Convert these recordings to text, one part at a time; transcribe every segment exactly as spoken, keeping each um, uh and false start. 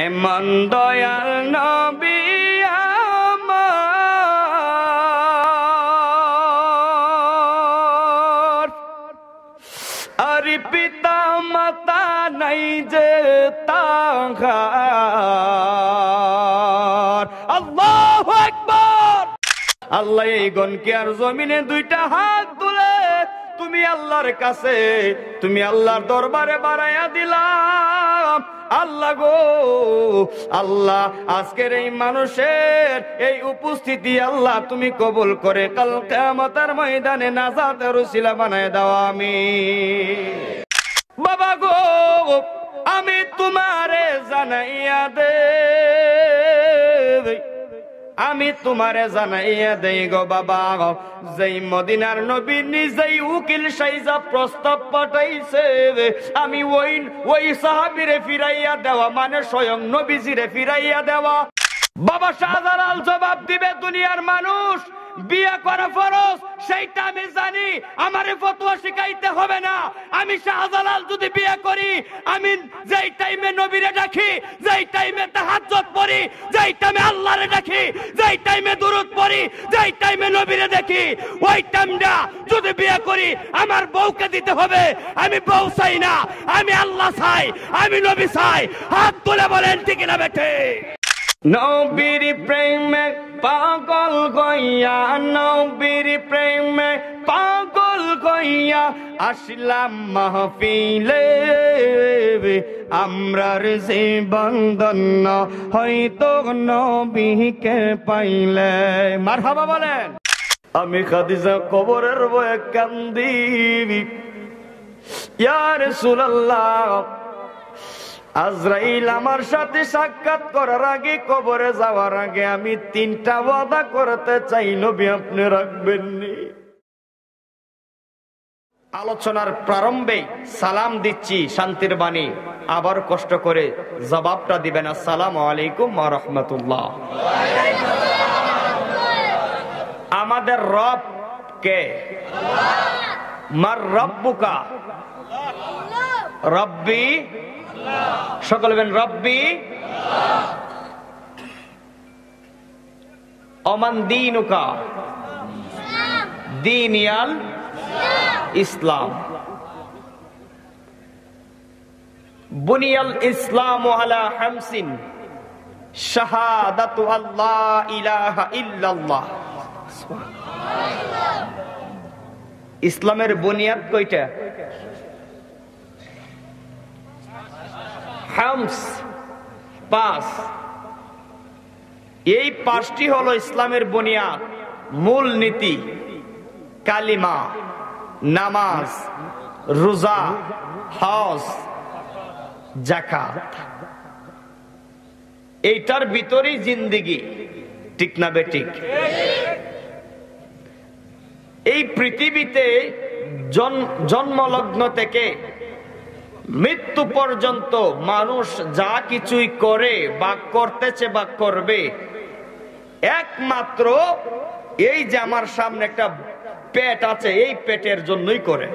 এমন দয়াল নবী আমার, আর পিতা মাতা নাই যে তাহার। আল্লাহু আকবার। আল্লাহ, এই গনকিয়ার জমিনে দুইটা হাত তুলে তুমি আল্লাহর কাছে, তুমি আল্লাহর দরবারে বাড়াইয়া দিলাম। আল্লাহ গো, আল্লাহ, আজকের এই মানুষের এই উপস্থিতি আল্লাহ তুমি কবুল করে কাল কিয়ামতের ময়দানে নাজাতের উসিলা বানায় দাও। আমি বাবা গো, আমি তোমারে জানাইয়া দেই, আমি তোমারে জানাইয়া দেই গো বাবা, যেই মদিনার নবী নিজেই উকিল সাইজা প্রস্তাব পাঠাইছে, আমি ওই, ওই সাহাবীরে ফিরাইয়া দেওয়া মানে স্বয়ং নবীজিরে ফিরাইয়া দেওয়া। বাবা শাহজালাল জবাব দিবে, দুনিয়ার মানুষ, বিয়ে করা ফরজ, সেইটা আমি জানি, আমারে ফতোয়া শিখাইতে হবে না। আমি শাহজালাল যদি বিয়ে করি, আমি যেই টাইমে নবীরে ডাকি, যেই টাইমে তাহাজ্জুদ পড়ি, যেই টাইমে আল্লাহরে ডাকি, যেই টাইমে দুরূদ পড়ি, যেই টাইমে নবীরে দেখি, ওই টাইমটা যদি বিয়ে করি, আমার বউকে দিতে হবে। আমি বউ চাই না, আমি আল্লাহ চাই, আমি নবী চাই। হাত তুলে বলেন ঠিক না বেঠিক? নবীর প্রেমে পাগল হইয়া, নবীর প্রেমে পাগল হইয়া আসলাম মাহফিলে, আমরার জীবন ধন্য হইতো নবীকে পাইলে। মারহাবা বলেন। আমি খাদিজা কবরের ভয়ে কান্দি, ইয়া রাসূলুল্লাহ, আজরাইল আমার সাথে সাক্ষাৎ করার আগে, কবরে যাওয়ার আগে আমি তিনটা ওয়াদা করতে চাই, নবী, আপনি রাখবেননি? আলোচনার প্রারম্ভে সালাম দিচ্ছি, শান্তির বাণী, আবার কষ্ট করে জবাবটা দিবেন, আসসালামু আলাইকুম ওয়া রাহমাতুল্লাহ। আমাদের রব কে? মার রব্বুকা? রব্বি, সকলে বলেন, রব্বি। ওমান দীনুকা? দীনিয়াল ইসলাম। বুনিয়াল ইসলামু আলা খামসিন, শাহাদাতু আল্লা ইলাহা ইল্লাল্লাহ। ইসলামের বুনিয়াদ কয়টা? খামস, পাঁচ। এই পাঁচটি হলো ইসলামের বুনিয়াদ, মূল নীতি, কালিমা, নামাজ, রোজা, হজ, যাকাত। এইটার ভিতরেই জিন্দেগি, ঠিক না বেঠিক? এই পৃথিবীতে জন-, জন্মলগ্ন থেকে মৃত্যু পর্যন্ত মানুষ যা কিছুই করে বা করতেছে বা করবে, একমাত্র এই যে আমার সামনে একটা পেট আছে, এই পেটের জন্যই করে।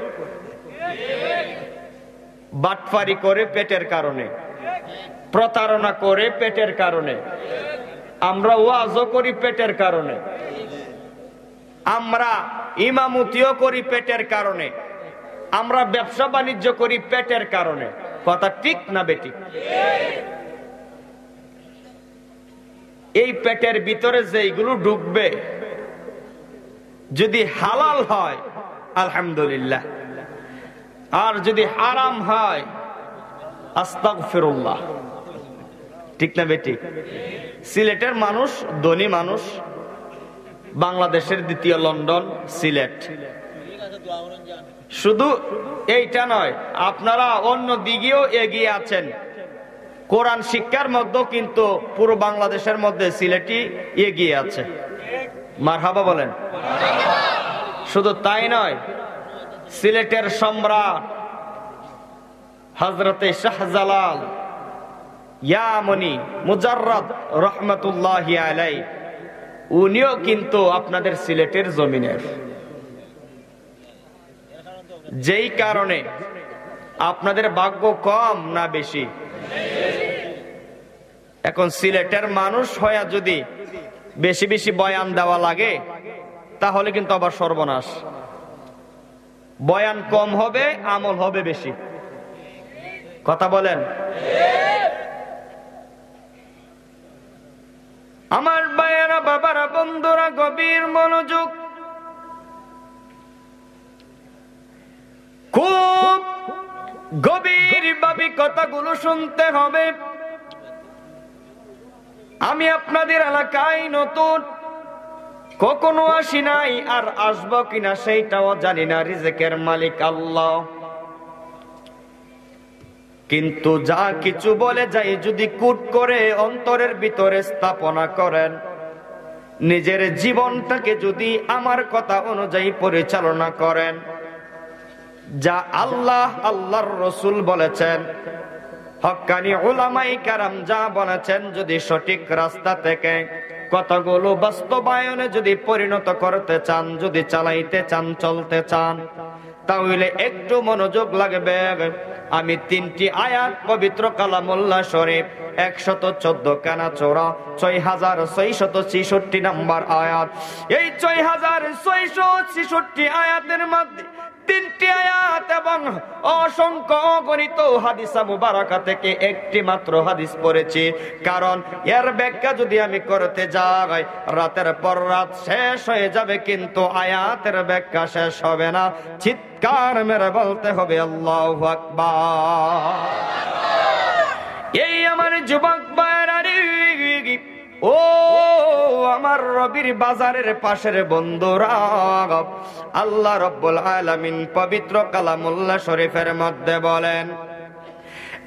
বাটপারি করে পেটের কারণে, প্রতারণা করে পেটের কারণে, আমরা ওয়াজও করি পেটের কারণে, আমরা ইমামতিও করি পেটের কারণে, আমরা ব্যবসা বাণিজ্য করি পেটের কারণে। কথা ঠিক না বেঠিক? এই পেটের ভিতরে যেইগুলো ঢুকবে, যদি হালাল হয়, আলহামদুলিল্লাহ, আর যদি হারাম হয়, আস্তাগফিরুল্লাহ। ঠিক না বেঠিক? সিলেটের মানুষ ধনী মানুষ, বাংলাদেশের দ্বিতীয় লন্ডন সিলেট। শুধু এইটা নয়, আপনারা অন্য দিকেও এগিয়ে আছেন। কোরআন শিক্ষার মধ্যেও কিন্তু পুরো বাংলাদেশের মধ্যে সিলেটি এগিয়ে আছে। মারহাবা বলেন। শুধু তাই নয়, সিলেটের সম্রাট হযরতে শাহজালাল ইয়ামনি মুজাররদ রহমতুল্লাহি আলাই, উনিও কিন্তু আপনাদের সিলেটের জমিনের। যেই কারণে আপনাদের ভাগ্য কম না বেশি? এখন সিলেটের মানুষ হইয়া যদি বেশি বেশি বয়ান দেওয়া লাগে, তাহলে কিন্তু আবার সর্বনাশ। বয়ান কম হবে, আমল হবে বেশি। কথা বলেন। আমার ভাইয়েরা, বাবারা, বন্ধুরা, গভীর মনোযোগ, খুব গভীরভাবে কথাগুলো শুনতে হবে। আমি আপনাদের এলাকায় নতুন, কখনো আসি নাই, আর আসবো কিনা সেইটাও জানি না। রিজিকের মালিক আল্লাহ, কিন্তু যা কিছু বলে যাই, যদি কুট করে অন্তরের ভিতরে স্থাপনা করেন, নিজের জীবনটাকে যদি আমার কথা অনুযায়ী পরিচালনা করেন, যা আল্লাহ, আল্লাহর রসুল বলেছেন, হক্কানি উলামায়ে কেরাম যা বলেছেন, যদি সঠিক রাস্তা থেকে কথাগুলো বাস্তবায়নে যদি পরিণত করতে চান, যদি চালাইতে চান, চলতে চান, তাহলে একটু মনোযোগ লাগবে। আমি তিনটি আয়াত পবিত্র কালামুল্লাহ শরীফ, একশত চোদ্দ কানা চৌড়া, ছয় হাজার ছয়শত ছেষট্টি নম্বর আয়াত। এই ছয় হাজার ছয়শত ছেষট্টি আয়াতের মধ্যে তিনটি আয়াত এবং অসংখ্য অগণিত হাদিসা মুবারাকা থেকে একটি মাত্র হাদিস পড়েছি। কারণ এর ব্যাখ্যা যদি আমি করতে যাই, রাতের পর রাত শেষ হয়ে যাবে, কিন্তু আয়াতের ব্যাখ্যা শেষ হবে না। চিৎকার মেরে বলতে হবে, "আল্লাহু আকবার।" এই আমার যুবক ভাইরা রে, ও আমার রবির বাজারের পাশের বন্ধুরা, আল্লাহ রব্বুল আলামিন পবিত্র কালামুল্লাহ শরীফের মধ্যে বলেন,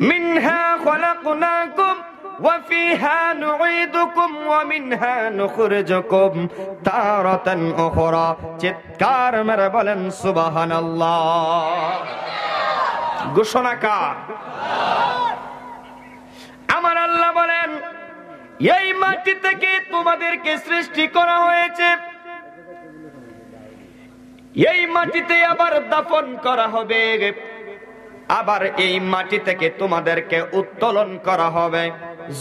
"মিনহা খলাকনাকুম ওয়া ফিহা নুঈদুকুম ওয়া মিনহা নুখরিজুকুম তারাতান উখরা।" চিৎকার মেরে বলেন, "সুবহানাল্লাহ।" ঘোষণা কার? আমার আল্লাহ বলেন, "এই মাটি থেকে তোমাদেরকে সৃষ্টি করা হয়েছে, এই মাটিতে আবার দাফন করা হবে, আবার এই মাটি থেকে তোমাদেরকে উত্তোলন করা হবে।"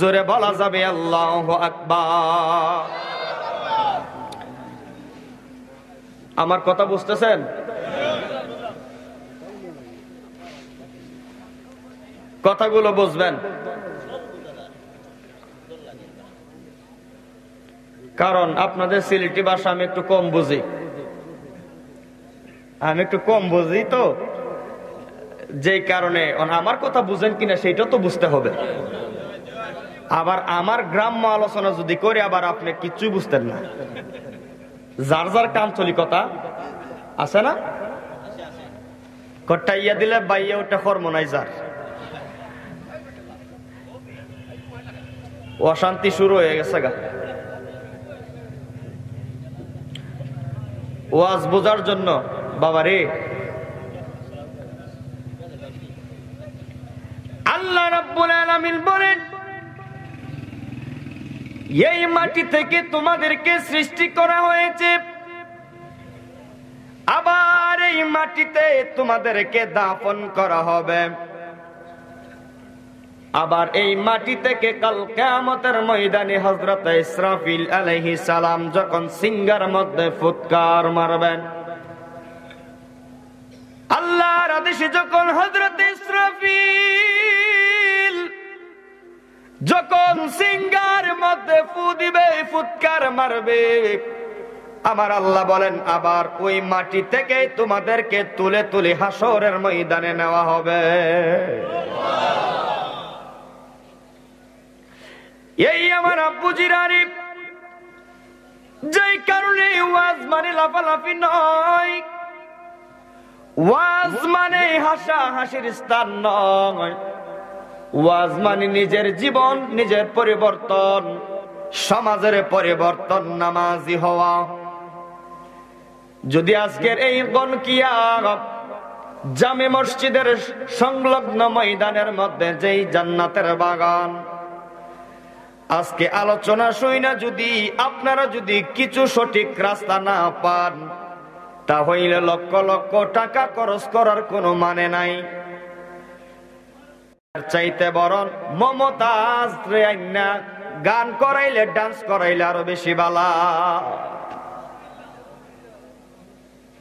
জোরে বলা যাবে, "আল্লাহু আকবার।" আমার কথা বুঝতেছেন? কথাগুলো বুঝবেন, কারণ আপনাদের সিলেটি ভাষা আমি একটু কম বুঝি, আমি একটু কম বুঝি তো, যেই কারণে অন-, আমার কথা বুঝেন কিনা সেইটা তো বুঝতে হবে। আবার আমার গ্রাম্য আলোচনা যদি করি, আবার আপনি কিচ্ছুই বুঝতেন না। যার যার কাম চলি কথা আছে না, কটাইয়া দিলে বাইয়া উঠে কর্ম নাই যার। অশান্তি শুরু হয়ে গেছে গা। ওয়াজ বোঝার জন্য, বাবা রে। আল্লাহ রাব্বুল আলামিন বলেন, "এই মাটি থেকে তোমাদেরকে সৃষ্টি করা হয়েছে, আবার এই মাটিতে তোমাদেরকে দাফন করা হবে।" আবার এই মাটি থেকে কাল কিয়ামতের ময়দানে হযরত ইসরাফিল আলাইহিস সালাম যখন সিংহার মধ্যে ফুৎকার মারবেন, আল্লাহর আদেশে যখন হযরত ইসরাফিল যখন সিংহার মধ্যে ফু দিবে, ফুৎকার মারবে, আমার আল্লাহ বলেন, আবার ওই মাটি থেকে তোমাদেরকে তুলে তুলে হাশরের ময়দানে নেওয়া হবে। এই আমার আব্বু জিরানি, যেই কারণে ওয়াজ মানে লাফালাফি নয়, ওয়াজ মানে হাসাহাসির স্থান নয়, ওয়াজ মানে নিজের জীবন, নিজের পরিবর্তন, সমাজের পরিবর্তন, নামাজি হওয়া। যদি আজকের এই গণকিয়া জামে মসজিদের সংলগ্ন ময়দানের মধ্যে যেই জান্নাতের বাগান, আজকে আলোচনা শুই না, যদি আপনারা যদি কিছু সঠিক রাস্তা না পান, তা হইলে লক্ষ লক্ষ টাকা খরচ করার কোনো মানে নাই। চাইতে বরং মমতাজ রে আইন্না গান করাইলে, ডান্স করাইলে আরো বেশি বালা।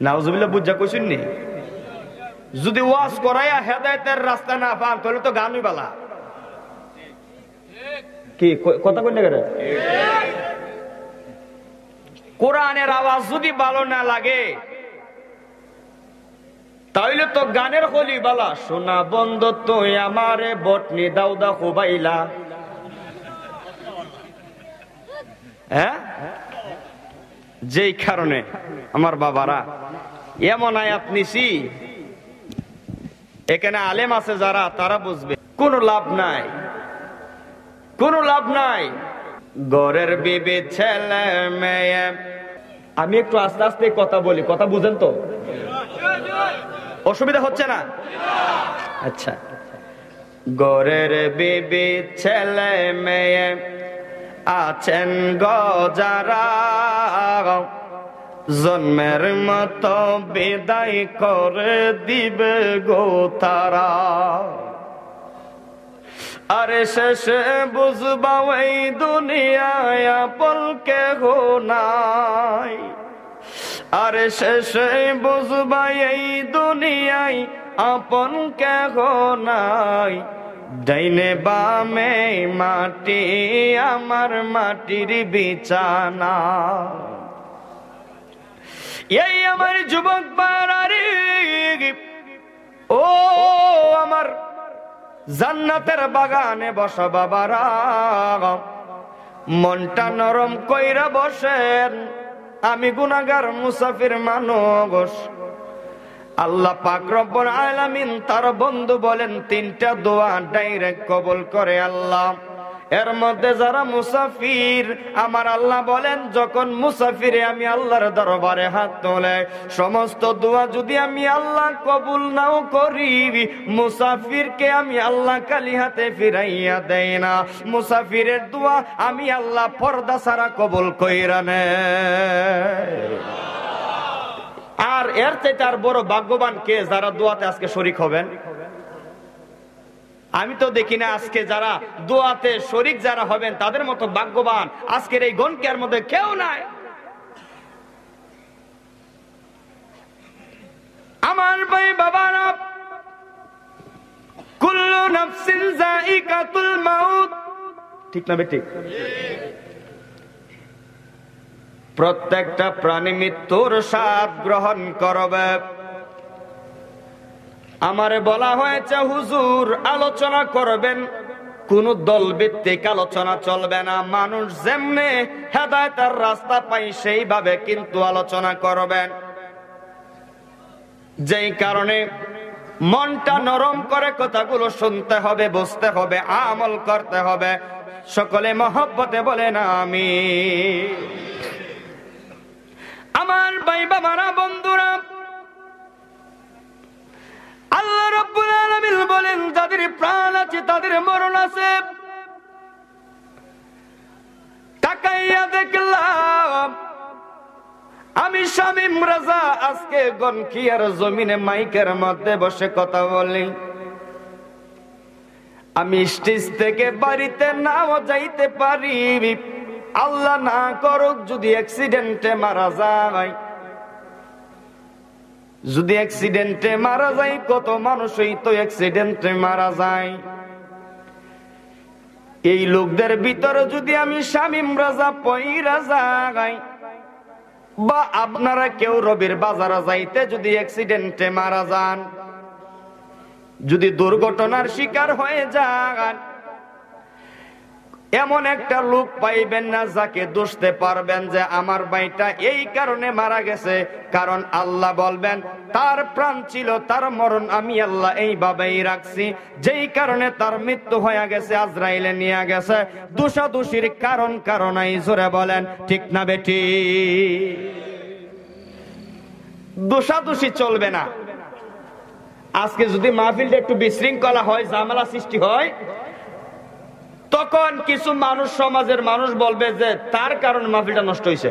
নাউজুবিল্লাহ, বুঝা কইছইন নি? যদি ওয়াজ করাইয়া হেদায়েতের রাস্তা না পান, তাহলে তো গানই বালা। কি ক-, কথা কইন না কেন? কোরআনের আওয়াজ যদি ভালো না লাগে, তাইলে তো গানের কলি বালা। সোনা বন্ধু তুই আমারে বটনি দাউদা খুবাইলা। হ্যাঁ, যেই কারণে আমার বাবারা এমন আয়াত নিছি, এখানে আলেম আছে যারা, তারা বুঝবে। কোনো লাভ নাই, কোনো লাভ নাই। ঘরের বিবি ছেলে মেয়ে, আমি একটু আস্তে আস্তে কথা বলি, কথা বুঝেন তো? অসুবিধা হচ্ছে না? আচ্ছা, ঘরের বিবি ছেলে মেয়ে আছেন গো যারা, জন্মের মতো বিদায় করে দিবে গো তারা। আরে শেষে বুঝবা এই দুনিয়ায় আপন কেহ নাই, আরে শেষে বুঝবা এই দুনিয়ায় আপন কেহ নাই। ডাইনে বামে মাটি, আমার মাটির বিছানা। এই আমার যুবক বারারি, ও আমার জান্নাতের বাগানে বসা বাবারা, মনটা নরম কইরা বসেন। আমি গুনাহগার মুসাফির মানুষ। আল্লাহ পাক রব্বুল আলামিন তার বন্ধু বলেন, তিনটা দোয়া ডাইরেক্ট কবুল করে আল্লাহ। এর মধ্যে যারা মুসাফির, আমার আল্লাহ বলেন, যখন মুসাফিরে আমি আল্লাহর দরবারে হাত তোলে, সমস্ত দোয়া যদি আমি আল্লাহ কবুল নাও করি, মুসাফিরকে আমি আল্লাহ খালি হাতে ফিরাইয়া দেই না। মুসাফিরের দোয়া আমি আল্লাহ পর্দা ছাড়া কবুল কইরা নেই। আর এর চাইতে আর বড় ভাগ্যবান কে, যারা দোয়াতে আজকে শরিক হবেন? আমি তো দেখি না আজকে যারা দোয়াতে শরিক যারা হবেন, তাদের মতো ভাগ্যবান আজকের এই গণকের মধ্যে কেউ নাই। আমার ভাই বাবারা, কুল্লু নাফসিন যায়িকাতুল মাউত, ঠিক না বেঠিক? প্রত্যেকটা প্রাণী মৃত্যুর স্বাদ গ্রহণ করবে। আমারে বলা হয়েছে, হুজুর, আলোচনা করবেন, কোনো দলভিত্তিক আলোচনা চলবে না। মানুষ যেমনে হেদায়েতের রাস্তা পায়, সেইভাবে কিন্তু আলোচনা করবেন। যেই কারণে মনটা নরম করে কথাগুলো শুনতে হবে, বুঝতে হবে, আমল করতে হবে। সকলে মহব্বতে বলেন, আমি। আমার ভাই বাবারা, বন্ধুরা, আল্লাহ রাব্বুল আলামিন বলেন, যাদের প্রাণ আছে, তাদের মরণ আছে। তাকাইয়া দেখলাম, আমি শামীম রাজা আজকে গণকিয়ার জমিনে মাইকের মধ্যে বসে কথা বলি। আমি স্টেজ থেকে বাড়িতে নাও যাইতে পারি, আল্লাহ না করুক যদি অ্যাক্সিডেন্টে মারা যাই। যদি অ্যাক্সিডেন্টে মারা যাই, কত মানুষই তো অ্যাক্সিডেন্টে মারা যায়। এই লোকদের ভিতরে যদি আমি শামীম রাজা পইরা যাই, বা আপনারা কেউ রবির বাজারে যাইতে যদি অ্যাক্সিডেন্টে মারা যান, যদি দুর্ঘটনার শিকার হয়ে যান, এমন একটা লোক পাইবেন না যাকে দুষতে পারবেন যে আমার ভাইটা এই কারণে মারা গেছে। কারণ আল্লাহ বলবেন, তার প্রাণ ছিল, তার মরণ আমি আল্লাহ এইভাবেই রাখছি, যেই কারণে তার মৃত্যু হয়ে গেছে, আজরাইলে নিয়ে গেছে। দোষাদোষির কারণ কারণাই, জোরে বলেন, ঠিক না বেঠিক? দোষাদোষি চলবে না। আজকে যদি মাহফিলটা একটু বিশৃঙ্খলা হয়, ঝামেলা সৃষ্টি হয়, তখন কিছু মানুষ, সমাজের মানুষ বলবে যে তার কারণে মাহফিলটা নষ্ট হয়েছে।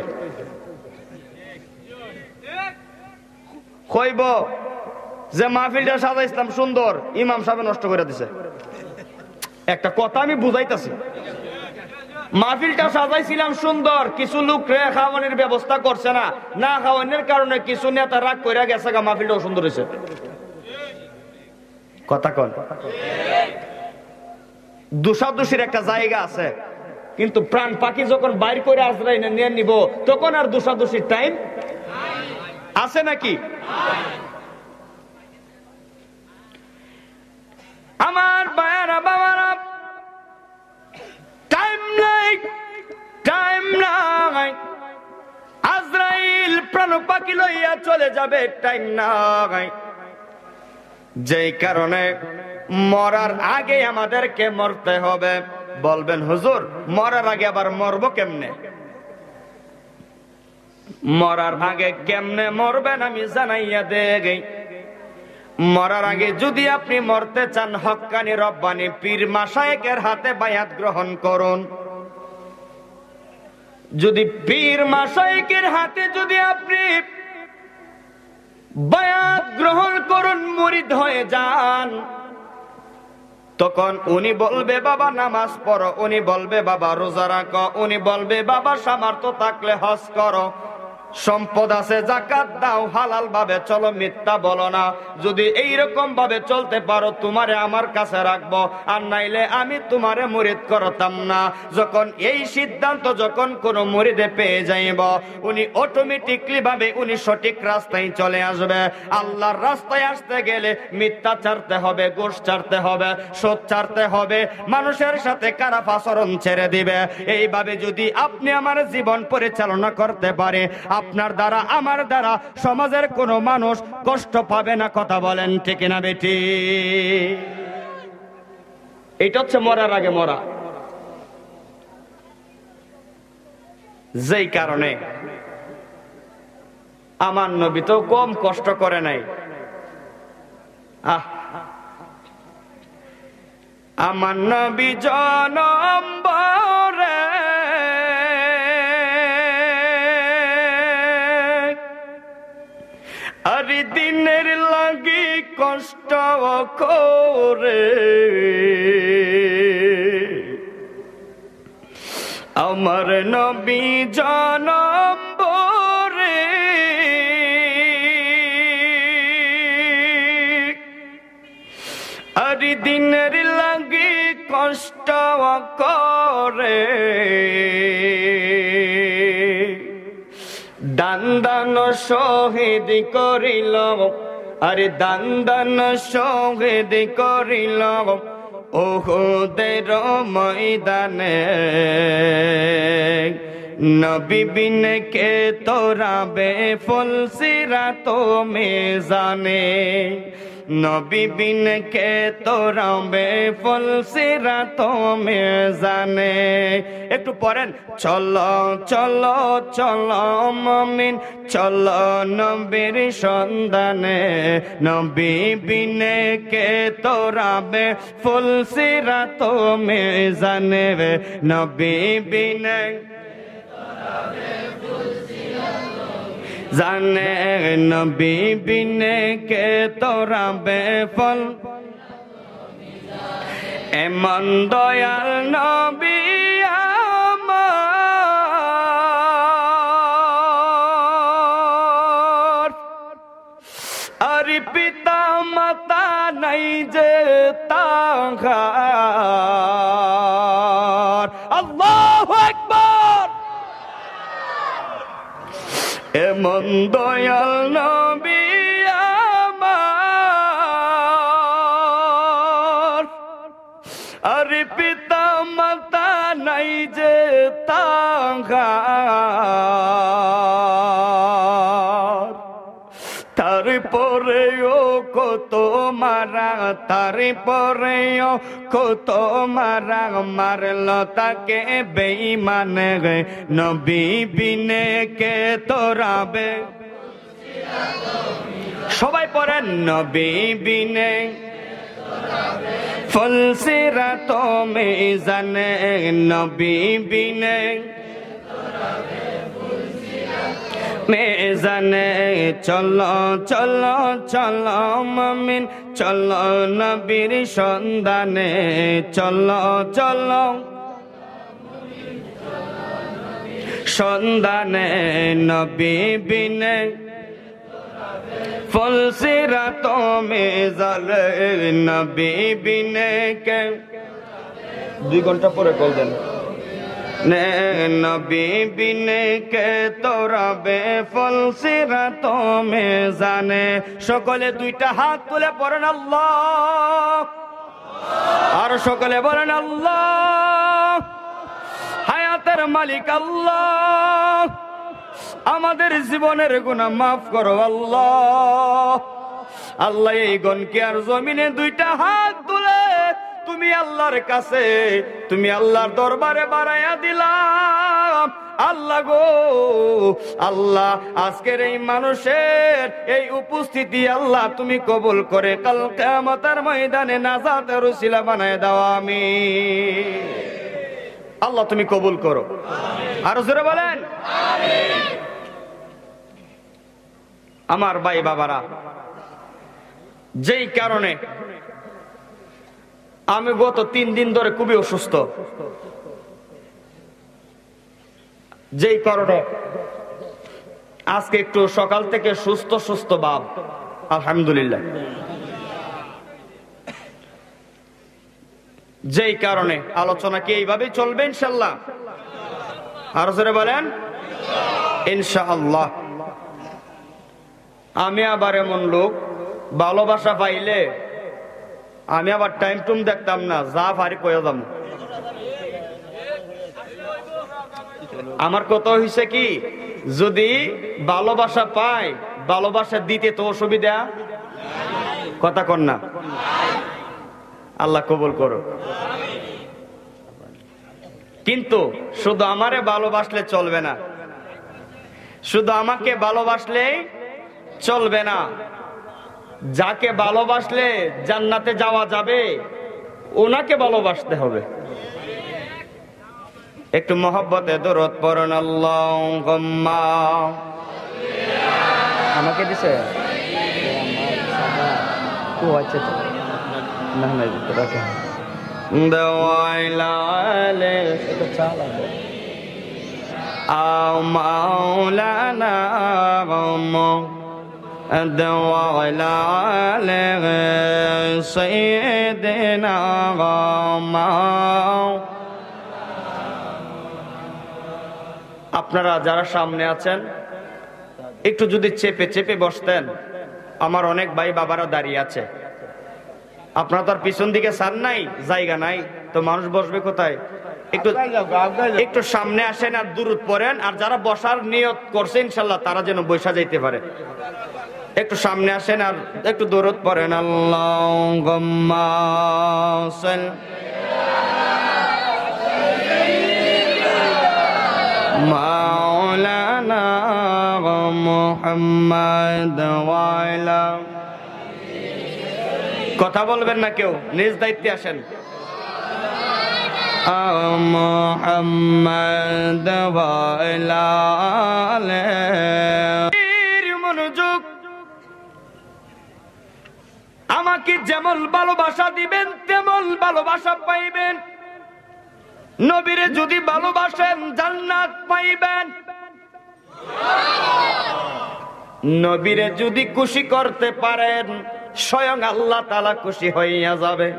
কইব যে মাহফিলটা সাজাইছিলাম সুন্দর, ইমাম সাহেব নষ্ট করে দিছে। একটা কথা আমি বুঝাইতাছি। মাহফিলটা সাজাইছিলাম সুন্দর, কিছু লোকরে খাওয়ানির ব্যবস্থা করছে না, না খাওয়ানির কারণে কিছু নেতা রাগ কইরা গেছে গা, মাহফিলটা অসুন্দর হইছে। কথা কন, দোষাদোষির একটা জায়গা আছে, কিন্তু প্রাণ পাখি যখন বাইর করে আজরাইল নিয়ে নিব, তখন আর দোষাদোষির টাইম আছে নাকি? আমার ভাইয়ারা, বাবারা, টাইম নাই, টাইম নাই। আজরাইল প্রাণ পাখি লইয়া চলে যাবে, টাইম নাই। যেই কারণে মরার আগে আমাদেরকে মরতে হবে। বলবেন, "হুজুর, মরার আগে আবার মরবো কেমনে?" মরার আগে কেমনে মরবেন আমি জানাইয়া দেই। মরার আগে যদি আপনি মরতে চান, হক্কানি রব্বানি পীর মাশায়েখের হাতে বায়াত গ্রহণ করুন। যদি পীর মাশায়েখের হাতে যদি আপনি বায়াত গ্রহণ করুন, মুরিদ হয়ে যান, তখন উনি বলবে, "বাবা, নামাজ পড়ো", উনি বলবে, "বাবা, রোজা রাখো", উনি বলবে, "বাবা, সামর্থ্য থাকলে হজ করো, সম্পদ আছে, জাকাত দাও, হালাল ভাবে চলো, মিথ্যা বলো না। যদি এইরকম ভাবে চলতে পারো, তোমারে আমার কাছে রাখবো, আর নাইলে আমি তোমারে মুরিদ করতাম না।" যখন এই সিদ্ধান্ত যখন কোনো মুরিদে পেয়ে যাইব, উনি অটোমেটিকলি ভাবে উনি সঠিক রাস্তায় চলে আসবে। আল্লাহর রাস্তায় আসতে গেলে মিথ্যা ছাড়তে হবে, ঘুষ ছাড়তে হবে, সুদ ছাড়তে হবে, মানুষের সাথে খারাপ আচরণ ছেড়ে দিবে। এইভাবে যদি আপনি আমার জীবন পরিচালনা করতে পারে, আপনার দ্বারা, আমার দ্বারা সমাজের কোনো মানুষ কষ্ট পাবে না। কথা বলেন, ঠিক না বেটি? এটা হচ্ছে মরার আগে মরা। যেই কারণে আমার নবী তো কম কষ্ট করে নাই। আহ, আমার নবী জনম ভরে আর দিনের লাগি কষ্ট করে। আমার নবী জনম ভরে আর দিনের লাগি কষ্ট করে। দান দান শহীদ করিল, আরে দান দান শহীদ করিল উহুদের ময়দানে। নবী বিনে কে তোরাবে ফুলসিরাত মিজানে। নবী বিনে কে তোরাবে ফুলসিরাত মিজানে। একটু পড়েন। চলো, চলো, চলো মমিন, চলো নবীর সন্ধানে। নবী বিনে কে তোরাবে ফুলসিরাত মিজানে। নবী বিনে জানে, নবী বিনে কে তোরাবে ফুল এমন দয়াল নবী আমার, আর পিতা মাতা নাই যে তাহার। আল্লাহু আকবার। এমন দয়াল নবী আমার, আর পিতা মাতা নাই যে তাহার। তারপরেও কত মারা, তারপরেও কত মারা, মারল তাকে বেঈমানে। নবী বিনে কে তোরাবে সবাই পড়েন, নবী বিনে ফুলসিরাত মিজানে, নবী বিনে মিজানে। চলো, চলো, চলো মমিন, চলো নবীর সন্ধানে। চলো, চলো। সন্ধানে নবী বিনে ফুলসিরাত মিজানে, নবী বিনে কে, দুই ঘন্টা পরে কল দেন। নে নবী বিনে কে তোরাবে ফুলসিরাত মিজানে। সকলে দুইটা হাত তুলে পড়েন আল্লাহ। আর সকলে বলেন আল্লাহ। হায়াতের মালিক আল্লাহ, আমাদের জীবনের গুনাহ মাফ করো আল্লাহ। আল্লাহ, এই গনকিয়ার জমিনে দুইটা হাত তুলে তুমি আল্লাহর কাছে, তুমি আল্লাহর দরবারে বাড়াইয়া দিলাম। আল্লাহ গো, আল্লাহ, আজকের এই মানুষের এই উপস্থিতি আল্লাহ তুমি কবুল করে কাল কিয়ামতের ময়দানে নাজাতের উসিলা বানায় দাও। আমিন। আল্লাহ তুমি কবুল করো। আরো জোরে বলেন। আমার ভাই বাবারা, যেই কারণে আমি গত তিন দিন ধরে খুবই অসুস্থ, যেই কারণে আজকে একটু সকাল থেকে সুস্থ সুস্থ ভাব, আলহামদুলিল্লাহ। যেই কারণে আলোচনা কি এইভাবেই চলবে ইনশাল্লাহ? আরো জোরে বলেন, ইনশাআল্লাহ। আমি আবার এমন লোক, ভালোবাসা পাইলে আমি আবার টাইম টুম দেখতাম না, যা পারি কইয়া যাম। আমার কথা হইছে কি, যদি ভালোবাসা পাই, ভালোবাসা দিতে তো অসুবিধা, কথা কন না। আল্লাহ কবুল করো। কিন্তু শুধু আমারে ভালোবাসলে চলবে না, শুধু আমাকে ভালোবাসলেই চলবে না। যাকে ভালোবাসলে জান্নাতে যাওয়া যাবে, ওনাকে ভালোবাসতে হবে। একটু মহব্বতে দরুদ পড়ুন, আল্লাহুম্মা। আমাকে দিছে? ও আচ্ছা, আচ্ছা। না, না, এটা রাখেন। দাওয়াইলা আলে। এটা চা লাগবে। আও মাওলানা গম। দাওয়াইলা আলে সাইয়্যিদিনা গম। আপনারা যারা সামনে আছেন, একটু যদি চেপে চেপে বসতেন, আমার অনেক ভাই বাবারা দাঁড়িয়ে আছে। আপনারা তো আর পিছন দিকে সার নাই, জায়গা নাই, তো মানুষ বসবে কোথায়? একটু, আগায় যাও, আগায় যাও। একটু সামনে আসেন আর দুরুদ পড়েন, আর যারা বসার নিয়ত করছে ইনশাল্লাহ তারা যেন বইসা যাইতে পারে। একটু সামনে আসেন আর একটু দরুদ পড়েন। আল্লাহুম্মা সাল্লি মাওলানা মুহাম্মদ ওয়া আলা। কথা বলবেন না কেউ, নিজ দায়িত্বে আসেন। আ মুহাম্মদ ওয়া আলা আলি। মনোযোগ। আমাকে যেমন ভালোবাসা দিবেন, তেমন ভালোবাসা পাইবেন। নবীরে যদি ভালোবাসেন, জান্নাত পাইবেন। নবীরে যদি খুশি করতে পারেন, স্বয়ং আল্লাহ তাআলা খুশি হইয়া যাবে।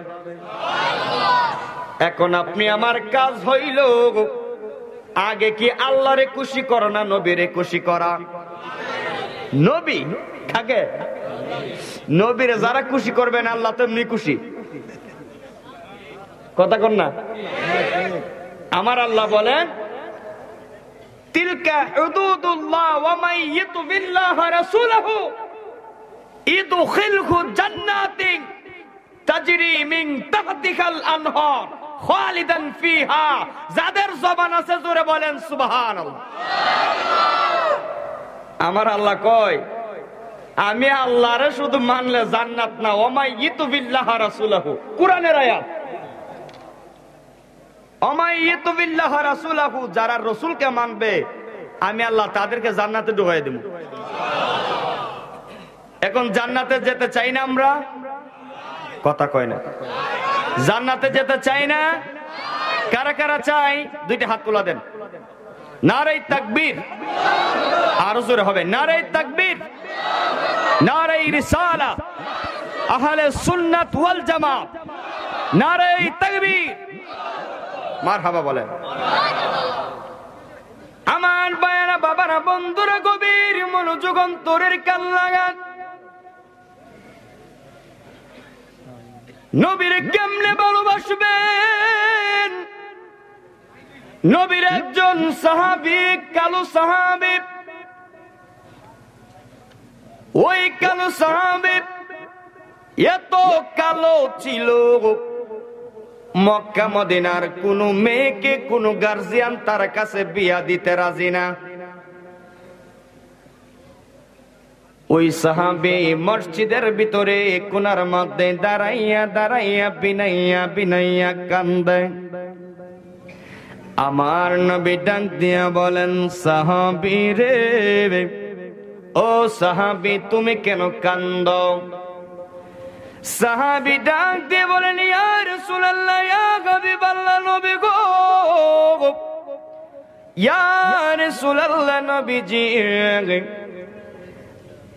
এখন আপনি আমার কাজ হইল, আগে কি আল্লাহরে খুশি করা না নবীরে খুশি করা? নবী আগে। নবীরে যারা খুশি করবেন, আল্লাহ তেমনি খুশি। কথা কন না? আমার আল্লাহ বলেন, তিলকা হুদুদুল্লাহ ওয়া মান ইউতি'ইল্লাহা ওয়া রাসূলাহু ইউদখিলহু জান্নাতিন তাজরি মিন তাহতিহাল আনহার খালিদান ফিহা। যাদের জবান আছে জোরে বলেন সুবহানাল্লাহ। আমার আল্লাহ কয়, আমি আল্লাহরে শুধু মানলে জান্নাত না, ওয়া মান ইউতি'ইল্লাহা ওয়া রাসূলাহু, কোরআনের আয়াত। ওয়া মান ইউতি'ইল্লাহা ওয়া রাসূলাহু, যারা রসুলকে মানবে, আমি আল্লাহ তাদেরকে জান্নাতে ঢুকাই দেব। এখন জান্নাতে যেতে চাই না আমরা? কথা কয় না। জান্নাতে যেতে চাই না? কারা কারা চাই, দুইটা হাত তুলা দেন। নারায়ে তাকবীর। আরো জোরে হবে, নারায়ে তাকবীর, নারায়ে রিসালা, আহলে সুন্নাত ওয়াল জামাত, নারায়ে তাকবীর। মারহাবা বলেন। আমার ভাইয়েরা, বাবারা, বন্ধুরা, গভীর মনোযোগ, অন্তরের কান লাগান। নবীর কেমনে ভালোবাসবেন? নবীর একজন সাহাবী, কালো সাহাবী, ওই কালো সাহাবী এত কালো ছিল, মক্কা মদিনার কোনো মেয়েকে কোনো গার্জিয়ান তার কাছে বিয়া দিতে রাজি না। ওই সাহাবী মসজিদের ভিতরে কোনার মধ্যে দাঁড়াইয়া দাঁড়াইয়া বিনাইয়া বিনাইয়া কান্দে। আমার নবী ডাক দিয়া বলেন, "সাহাবী রে, ও সাহাবী, তুমি কেন কান্দো?" সাহাবী ডাক দিয়ে বলেন, "ইয়া রাসূলুল্লাহ, ইয়া হাবিবাল্লাহ, নবী গো, ইয়া রাসূলুল্লাহ, নবীজি,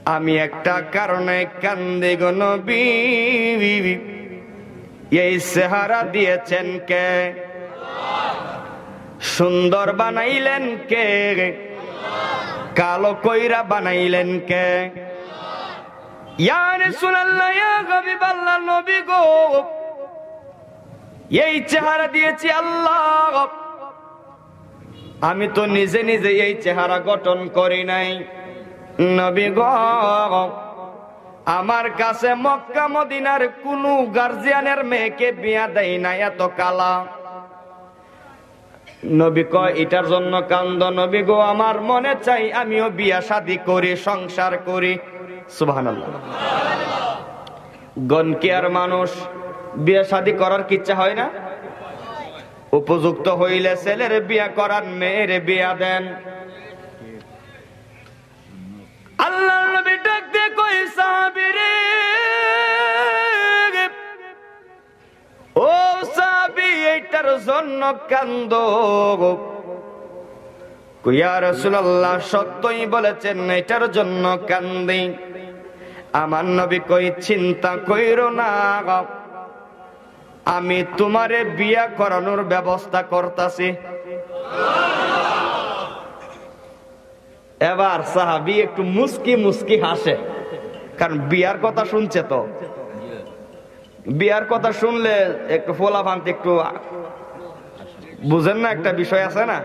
আমি একটা কারণে কান্দি গো নবী। এই চেহারা দিয়েছেন কে? সুন্দর বানাইলেন কে? কালো কইরা বানাইলেন কে?" ইয়া রাসূলুল্লাহ, ইয়া হাবিবাল্লাহ, নবী গো, এই চেহারা দিয়েছি আল্লাহ। আমি তো নিজে নিজে এই চেহারা গঠন করি নাই। নবী গো, আমার কাছে মক্কা মদিনার কুনু গার্জিয়ানের মেয়েকে বিয়া দেয় না, এত কালা। নবী কয়, "এটার জন্য কান্দো?" নবী গো, আমার মনে চাই আমিও বিয়া শাদী করি, সংসার করি। সুবহানাল্লাহ। গণকিয়ার মানুষ বিয়া শাদী করার কিচ্ছা হয় না? উপযুক্ত হইলে ছেলের বিয়া করান, মেয়ের বিয়া দেন। আল্লাহর নবী ডাক দিয়ে কই, "সাহাবী রে, ও সাহাবী, এইটার জন্য কান্দো?" কই, "ইয়া রাসূলুল্লাহ, সত্যই বলেছেন, এটার জন্য কান্দি।" আমার নবী কই, "চিন্তা কইরো না, আমি তোমারে বিয়া করানোর ব্যবস্থা করতাছি।" এবার সাহাবী একটু মুস্কি মুস্কি হাসে, কারণ বিয়ার কথা শুনছে তো। বিয়ার কথা শুনলে একটু ফোলা ফান্তি একটু বুঝেন না, একটা বিষয় আছে না,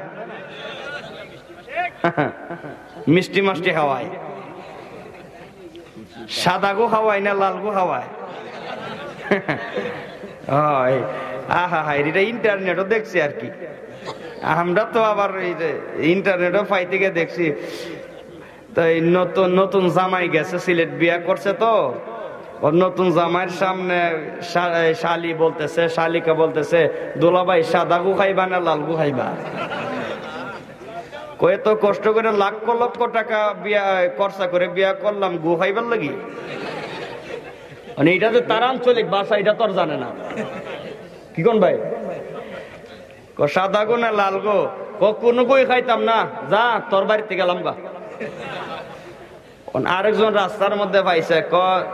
মিষ্টি মাষ্টি খাওয়ায়। সাদা গু খাওয়াই না লাল গু খাওয়াই? হয়। আহা হায়, এটা ইন্টারনেটও দেখছি আর কি। আমরা তো আবার এই যে ইন্টারনেটও পাইতে গিয়ে দেখছি। তো এই নতুন, নতুন জামাই গেছে সিলেট, বিয়া করছে তো। ওর নতুন জামাইয়ের সামনে শা-, শালি বলতেছে, শালিকা বলতেছে, "দুলাভাই, সাদা গু খাইবা না লাল গু খাইবা?" কয়, "তো কষ্ট করে লক্ষ লক্ষ টাকা বিয়া, খরচা করে বিয়া করলাম, গু খাইবার লাগি?" মানে, এটা যে তার আঞ্চলিক ভাষা, এটা তো আর জানে না। কি কোন ভাই? কয়, "সাদা গো না লাল গো?" কয়, "কোনো গই খাইতাম না, যা, তোর বাড়িতে গেলাম গা।" অন আরেকজন রাস্তার মধ্যে পাইছে, কয়,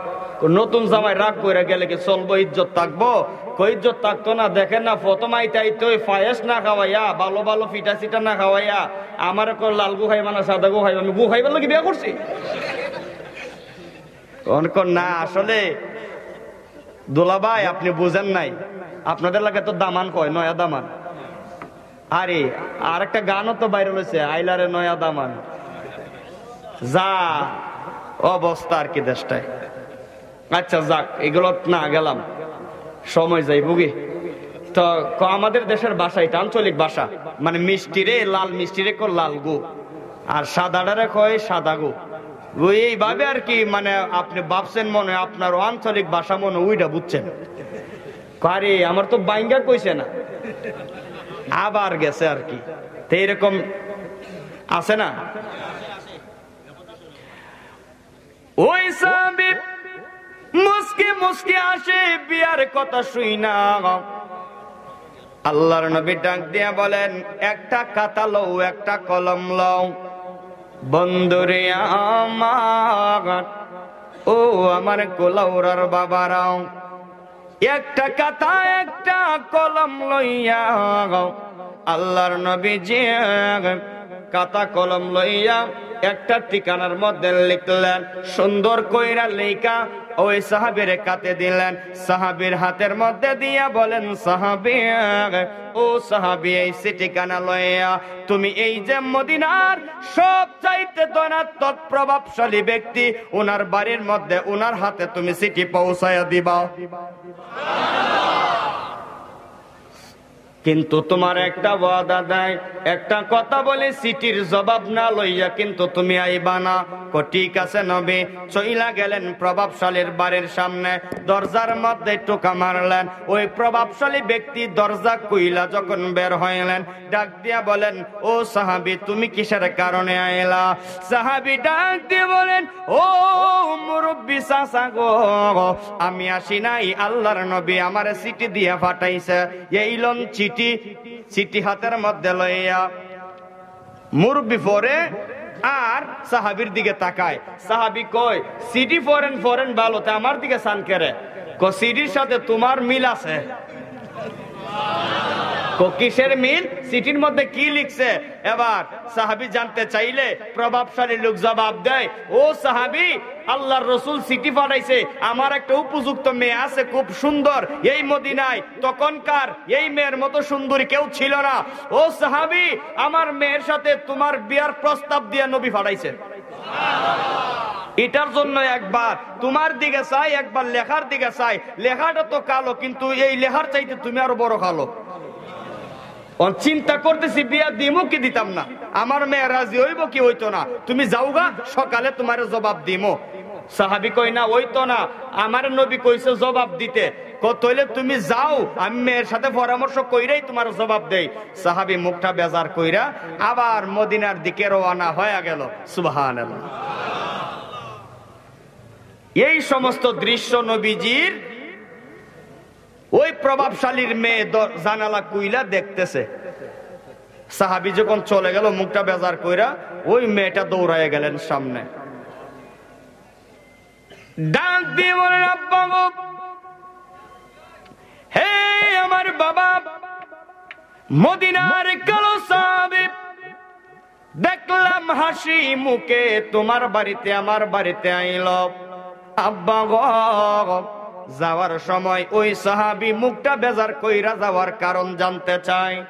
"নতুন জামাই রাগ কইরা গেলে কি চলবো, ইজ্জত থাকবো?" কয়, "ইজ্জত থাকতো না, দেখেন না, প্রথম আইতে আইতে ওই পায়েস না খাওয়াইয়া, ভালো ভালো পিঠা চিঠা না খাওয়াইয়া, আমারে কয় লাল গু খাইবা না সাদা গু খাইবা, আমি গু খাইবার লাগি বিয়া করছি?" অন কয়, "না, আসলে দুলাভাই, আপনি বুঝেন নাই, আপনাদের লাগে তো দামান কয়, নয়া দামান।" আরে, আর একটা গানও তো বাইরে হয়েছে, "আইলারে নয়া দামান।" যা অবস্থা আর কি দেশটায়। আচ্ছা, যাক, এগুলো না গেলাম, সময় যাই বুগি। তো ক-, আমাদের দেশের ভাষা এটা, আঞ্চলিক ভাষা, মানে, মিষ্টিরে, লাল মিষ্টিরে কয় লাল গু, আর সাদাটারে কয় সাদা গু। ওই এইভাবে আর কি, মানে, আপনি ভাবছেন মনে হয় আপনার আঞ্চলিক ভাষা মনে হয় ওইটা বুঝছেন। আরে, আমার তো বাইঙ্গা কইছে না, আবার গেছে আর কি। তো এরকম আছে না? ওই সাহাবী মুস্কি মুস্কি আসে বিয়ার কথা শুই না। আল্লাহর নবী ডাক দিয়া বলেন, "একটা খাতা লও, একটা কলম লও।" বন্ধুরে আমার, ও আমার কুলাউড়ার বাবারাও, একটা খাতা, একটা কলম লইয়া আল্লাহর নবীজি খাতা কলম লইয়া একটা ঠিকানার মধ্যে লিখলেন, সুন্দর কইরা লেখা ওই সাহাবীর কাতে দিলেন। সাহাবীর হাতের মধ্যে দিয়া বলেন, "সাহাবী, ও সাহাবী, এই চিঠিখানা লইয়া তুমি এই যে মদিনার সবচাইতে ধনাত্মক প্রভাবশালী ব্যক্তি, ওনার বাড়ির মধ্যে ওনার হাতে তুমি চিঠি পৌঁছাইয়া দিবা।" কিন্তু তোমার একটা ওয়াদা দেয়, একটা কথা বলি, চিঠির জবাব না লইয়া কিন্তু তুমি আইবা না। কয়, "ঠিক আছে নবী।" চইলা গেলেন প্রভাবশালীর বাড়ির সামনে, দরজার মধ্যে টোকা মারলেন। ওই প্রভাবশালী ব্যক্তি দরজা খুইলা যখন বের হইলেন, ডাক দিয়া বলেন, "ও সাহাবী, তুমি কিসের কারণে আইলা?" সাহাবী ডাক দিয়ে বলেন, "ও মুরব্বী চাচা গো, আমি আসি নাই, আল্লাহর নবী আমারে চিঠি দিয়া পাঠাইছে।" এই লন চিঠি, চিঠি হাতের মধ্যে লইয়া মুরব্বী পড়ে আর সাহাবীর দিকে তাকায়। সাহাবী কয়, "চিঠি পড়েন, পড়েন ভালো, তে আমার দিকে চান কেরে?" কয়, "চিঠির সাথে তোমার মিল আছে।" কয়, "কিসের মিল? চিঠির মধ্যে কি লিখছে?" এবার সাহাবী জানতে চাইলে প্রভাবশালী লোক জবাব দেয়, "ও সাহাবী, আল্লাহর রসুল চিঠি পাঠাইছে, আমার একটা উপযুক্ত মেয়ে আছে, খুব সুন্দর, এই মদিনায় তখনকার এই মেয়ের মতো সুন্দরী কেউ ছিল না। ও সাহাবী, আমার মেয়ের সাথে তোমার বিয়ার প্রস্তাব দিয়া নবী পাঠাইছে। এটার জন্য একবার তোমার দিকে চাই, একবার লেখার দিকে চাই। লেখাটা তো কালো, কিন্তু এই লেখার চাইতে তুমি আরো বড় কালো।" অন চিন্তা করতেছি, বিয়া দিমু কি দিতাম না, আমার মেয়ে রাজি হইব কি হইতো না। "তুমি যাওগা, সকালে তোমারে জবাব দিমু।" সাহাবী কয়, "না, হইতো না, আমার নবী কইছে জবাব দিতে।" কয়, "তাইলে তুমি যাও, আমি মেয়ের সাথে পরামর্শ কইরাই তোমার জবাব দেই।" সাহাবী মুখটা বেজার কইরা আবার মদিনার দিকে রওনা হয়ে গেল। সুবহানাল্লাহ। এই সমস্ত দৃশ্য নবীজির ওই প্রভাবশালীর মেয়ে দ-, জানালা খুইলা দেখতেছে। সাহাবী যখন চলে গেল, মুখটা বেজার কইরা, ওই মেয়েটা দৌড়াইয়া গেলেন সামনে। ডাক দিয়ে বলেন, "আব্বা গো, হে আমার বাবা, মদিনার কালো সাহাবী, দেখলাম হাসি মুখে তোমার বাড়িতে, আমার বাড়িতে আইল। আব্বা গো, যাওয়ার সময় ওই সাহাবী মুখটা বেজার কইরা যাওয়ার কারণ জানতে চাই।"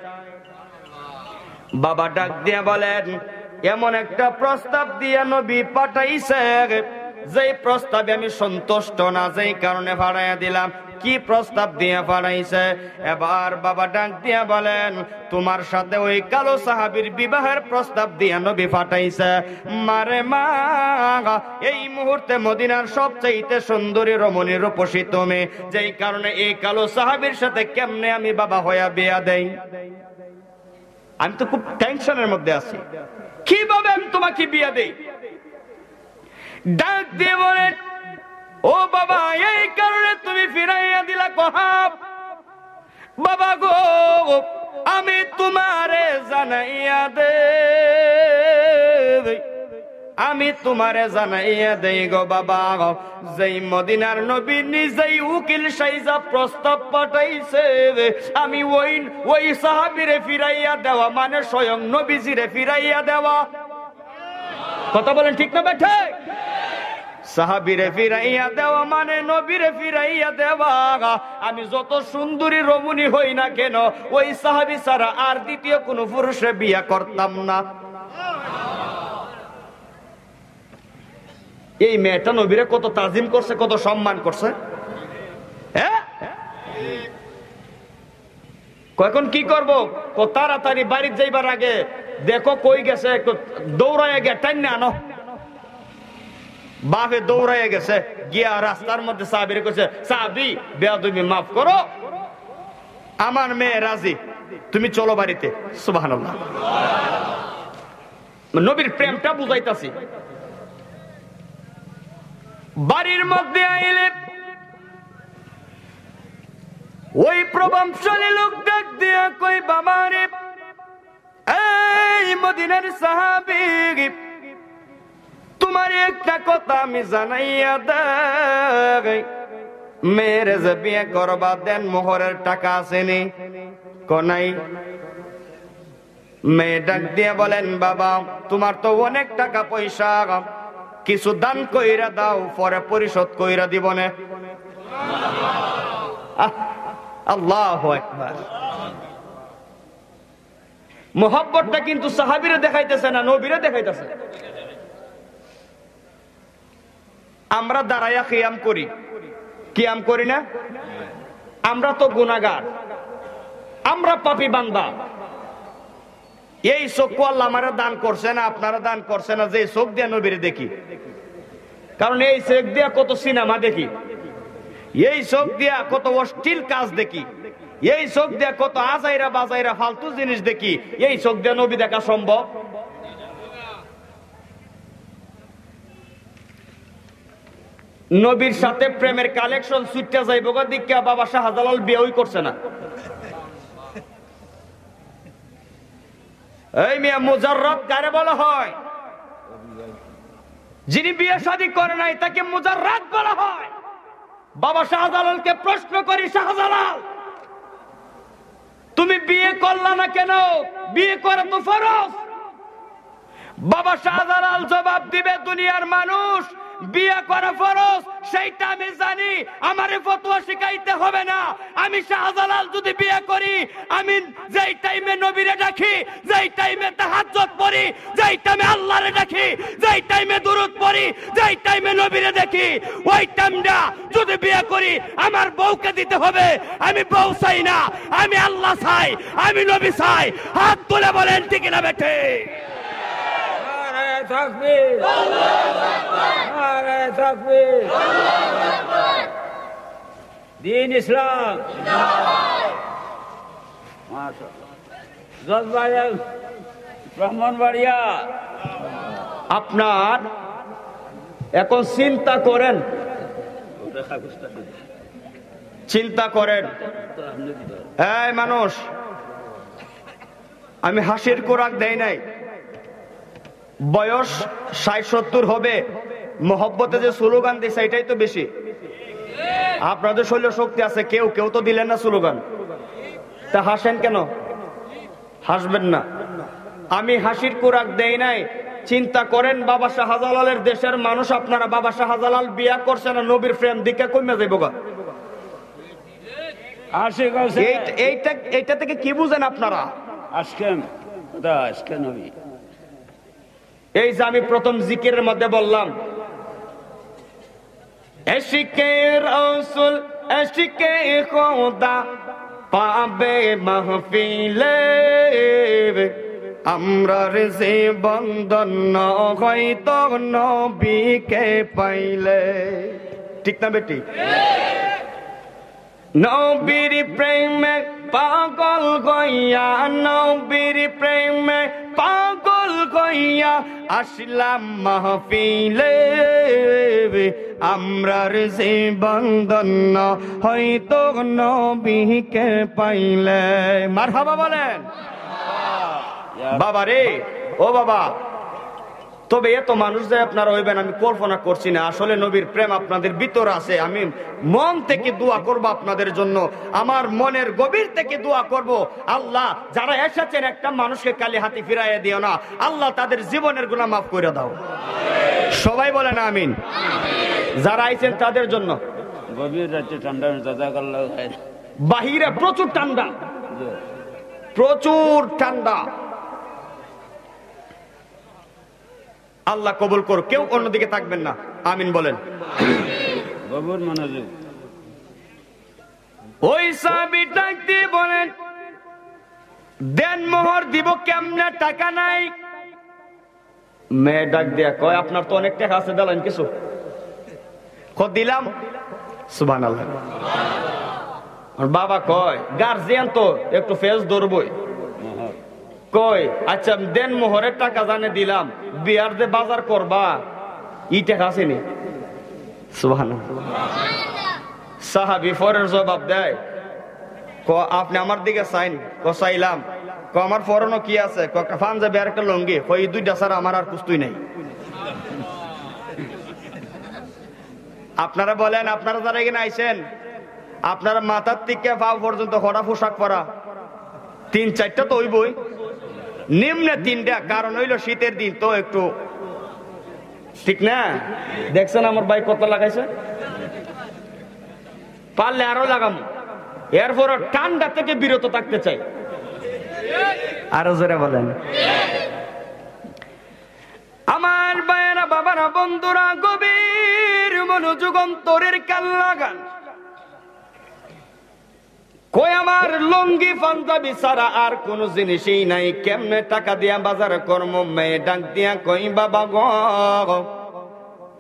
বাবা ডাক দিয়া বলেন, "এমন একটা প্রস্তাব দিয়া নবী পাঠাইছে, যেই প্রস্তাবে আমি সন্তুষ্ট না, যেই কারণে পাঠাইয়া দিলাম।" কি প্রস্তাব দিয়া পাঠাইছে? এবার বাবা ডাক দিয়া বলেন, "তোমার সাথে ওই কালো সাহাবীর বিবাহের প্রস্তাব দিয়া নবী পাঠাইছে।" মারে মা, এই মুহূর্তে মদিনার সবচাইতে সুন্দরী রমণী রূপসী তুমি, যেই কারণে এই কালো সাহাবীর সাথে কেমনে আমি বাবা হইয়া বিয়া দেই? আমি তো খুব টেনশনের মধ্যে আছি, কিভাবে আমি তোমাকে বিয়া দেই? ডাক দিয়ে বলেন, "ও বাবা, এই কারণে তুমি ফিরাইয়া দিলা কহাব? বাবা গো, আমি তোমারে জানাইয়া দেই, আমি তোমারে জানাইয়া দেই গো বাবা, যেই মদিনার নবী নিজেই উকিল সাইজা প্রস্তাব পাঠাইছে, আমি ওই, ওই সাহাবীরে ফিরাইয়া দেওয়া মানে স্বয়ং নবীজিরে ফিরাইয়া দেওয়া।" কথা বলেন, ঠিক না বেঠিক? সাহাবীরে ফিরাইয়া দেওয়া মানে নবীরে ফিরাইয়া দেওয়া। আমি যত সুন্দরী রমণী হই না কেন, ওই সাহাবী ছাড়া আর দ্বিতীয় কোনো পুরুষে বিয়া করতাম না। এই মেয়েটা নবীরে কত তাজিম করছে, কত সম্মান করছে। হ্যাঁ, কয়, "এখন কি করব?" কয়, "তাড়াতাড়ি বাড়িত যাইবার আগে দেখো কই গেছে, একটু দৌড়াইয়া গিয়া টাইন্না আনো।" বাপে দৌড়াইয়া গেছে, গিয়া রাস্তার মধ্যে সাহাবীরে কইছে, "সাহাবী, বেয়াদবি মাফ করো, আমার মেয়ে রাজি, তুমি চলো বাড়িতে।" সুবহানাল্লাহ। নবীর প্রেমটা বুঝাইতাছি। বাড়ির মধ্যে আইলে ওই প্রভাবশালী লোক ডাক দিয়া কয়, "বাবারে, এই মদিনার সাহাবী, তুমারে একটা কথা আমি জানাইয়া দেই, মেয়েরে যে বিয়া করবা, দেন মোহরের টাকা আছে নি?" কয়, "নাই।" মেয়ে ডাক দিয়া বলেন, "বাবা, তুমার তো অনেক টাকা পয়সা, কিছু দান কইরা দাও, পরে পরিশোধ কইরা দিবনে।" আহ, আল্লাহু আকবার। মহব্বতটা কিন্তু সাহাবীরে দেখাইতেছে না, নবীরে দেখাইতেছে। আমরা দাঁড়াইয়া কিয়াম করি, কিয়াম করি না? আমরা তো গুনাহগার, আমরা পাপী বান্দা। এই চক্ষু আল্লাহ আমারে দান করছে না, আপনারে দান করছে না, যে চোখ দিয়া নবীরে দেখি। কারণ এই চোখ দিয়া কত সিনেমা দেখি, এই চোখ দিয়া কত অশ্লীল কাজ দেখি, এই চোখ দিয়া কত আজাইরা বাজাইরা ফালতু জিনিস দেখি। এই চোখ দিয়া নবী দেখা সম্ভব? নবীর সাথে প্রেমের কালেকশন ছুট্টা যাইবগা দেখিয়া বাবা শাহজালাল বিয়াই করছে না। এই মিয়া, মুজাররাদ কারে বলা হয়? যিনি বিয়ে শাদী করে নাই, তাকে মুজাররাদ বলা হয়। বাবা শাহজালালকে প্রশ্ন করি, "শাহজালাল, তুমি বিয়ে করলা না কেন? বিয়ে করা তো ফরজ।" বাবা শাহজালাল জবাব দিবে, "দুনিয়ার মানুষ, বিয়ে করা ফরজ, সেইটা আমি জানি, আমারে ফতোয়া শিখাইতে হবে না। আমি শাহজালাল যদি বিয়ে করি, আমি যেই টাইমে নবীরে ডাকি, যেই টাইমে তাহাজ্জুদ পড়ি, যেই টাইমে আল্লাহরে ডাকি, যেই টাইমে দুরূদ পড়ি, যেই টাইমে নবীরে দেখি, ওই টাইমটা যদি বিয়ে করি, আমার বউকে দিতে হবে। আমি বউ চাই না, আমি আল্লাহ চাই, আমি নবী চাই।" হাত তুলে বলেন, ঠিক না বেঠিক? নারায়ে তাকবীর। নারায়ে তাকবীর। দ্বীন ইসলাম। মাশাআল্লাহ। জজবায়ে ব্রাহ্মণবাড়িয়া। আপনার এখন চিন্তা করেন, চিন্তা করেন। এই মানুষ, আমি হাসির খোরাক দেই নাই। বয়স ষাইট সত্তুর হবে, মহব্বতে যে স্লোগান দিছে, এটাই তো বেশি। আপনাদের শরীরে শক্তি আছে, কেউ, কেউ তো দিলেন না স্লোগান, তা হাসেন কেন? হাসবেন না। আমি হাসির খোরাক দেই নাই। চিন্তা করেন, বাবা শাহজালালের দেশের মানুষ আপনারা, বাবা শাহজালাল বিয়া করছে না, নবীর প্রেম দেখিয়া কইমা যাইবগা। আশিক হোসেন। এই, এইটা, এইটা থেকে কি বুঝেন আপনারা? আজকে, দা, আজকে নবী। এই যে আমি প্রথম জিকিরের মধ্যে বললাম, "এশিকে রসুল, এশিকে খোদা পাবে মাহফিলে, আমরার জীবন ধন্য হইত নবীকে পাইলে।" ঠিক না বেঠিক? নবীর প্রেমে পাগল হইয়া, নবীর প্রেমে পাগল হইয়া আসলাম মাহফিলে, আমরার জীবন ধন্য হইত নবীকে পাইলে। মারহাবা বলেন। বাবা রে, ও বাবা, তবে এত মানুষ যে আপনারা হইবেন আমি কল্পনা করছি না। আসলে নবীর প্রেম আপনাদের ভিতরে আছে। আমি মন থেকে দোয়া করব আপনাদের জন্য, আমার মনের গভীর থেকে দোয়া করব। আল্লাহ, যারা এসেছেন একটা মানুষকে খালি হাতে ফিরাইয়া দিও না। আল্লাহ, তাদের জীবনের গুনাহ মাফ করে দাও। সবাই বলেন আমিন। যারা আইছেন তাদের জন্য। গভীর রাতে ঠান্ডা, জাযাকাল্লাহু খাইর। বাহিরে প্রচুর ঠান্ডা, জি। প্রচুর ঠান্ডা। আল্লাহ কবুল করুক। কেউ অন্যদিকে থাকবেন না, আমিন বলেন। গভীর মনোযোগ। ওই সাহাবী ডাক দিয়ে বলেন, "দেন মোহর দিব কেমনে, টাকা নাই।" মেয়ে ডাক দিয়া কয়, "আপনার তো অনেক টাকা আছে, দিলাম কিছু।" কয়, "দিলাম।" সুবহানাল্লাহ। আর বাবা কয়, গার্জিয়ান তো একটু ফেস ধরবই। কয়, "আচ্ছা, দেন মোহরের টাকা জানে দিলাম, বিয়ার যে বাজার করবা, ই টাকা আছে নি?" সুবহানাল্লাহ। সাহাবী পরের জবাব দেয়, ক, "আপনে আমার দিকে চাইন।" ক, "চাইলাম।" ক, "আমার পরনো কি আছে?" ক, "একটা পাঞ্জাবি আর একটা লুঙ্গি।" ক, "এই দুইটা ছাড়া আমার আর কুস্তুই নাই।" আপনারা বলেন, আপনারা যারা এখানে আইছেন, আপনারা মাথার থেকে পাও পর্যন্ত কটা পোশাক পরা? তিন চারটা তো অইবই, নিম্নে তিনটা। কারণ অইলো শীতের দিন তো একটু, ঠিক না? দেখছেন আমার ভাই কত লাগাইছে? পারলে আরো লাগামু। এরপরও ঠান্ডা থেকে বিরত থাকতে চাই। আরো জোরে বলেন। আমার ভাইয়েরা, বাবারা, বন্ধুরা, গভীর মনোযোগ অন্তরের কান লাগান। কয়, "আমার লুঙ্গি পাঞ্জাবি ছাড়া আর কোনো জিনিসই নাই, কেমনে টাকা দিয়া বাজার করমু?" মেয়ে ডাক দিয়া কয়, "বাবা গো,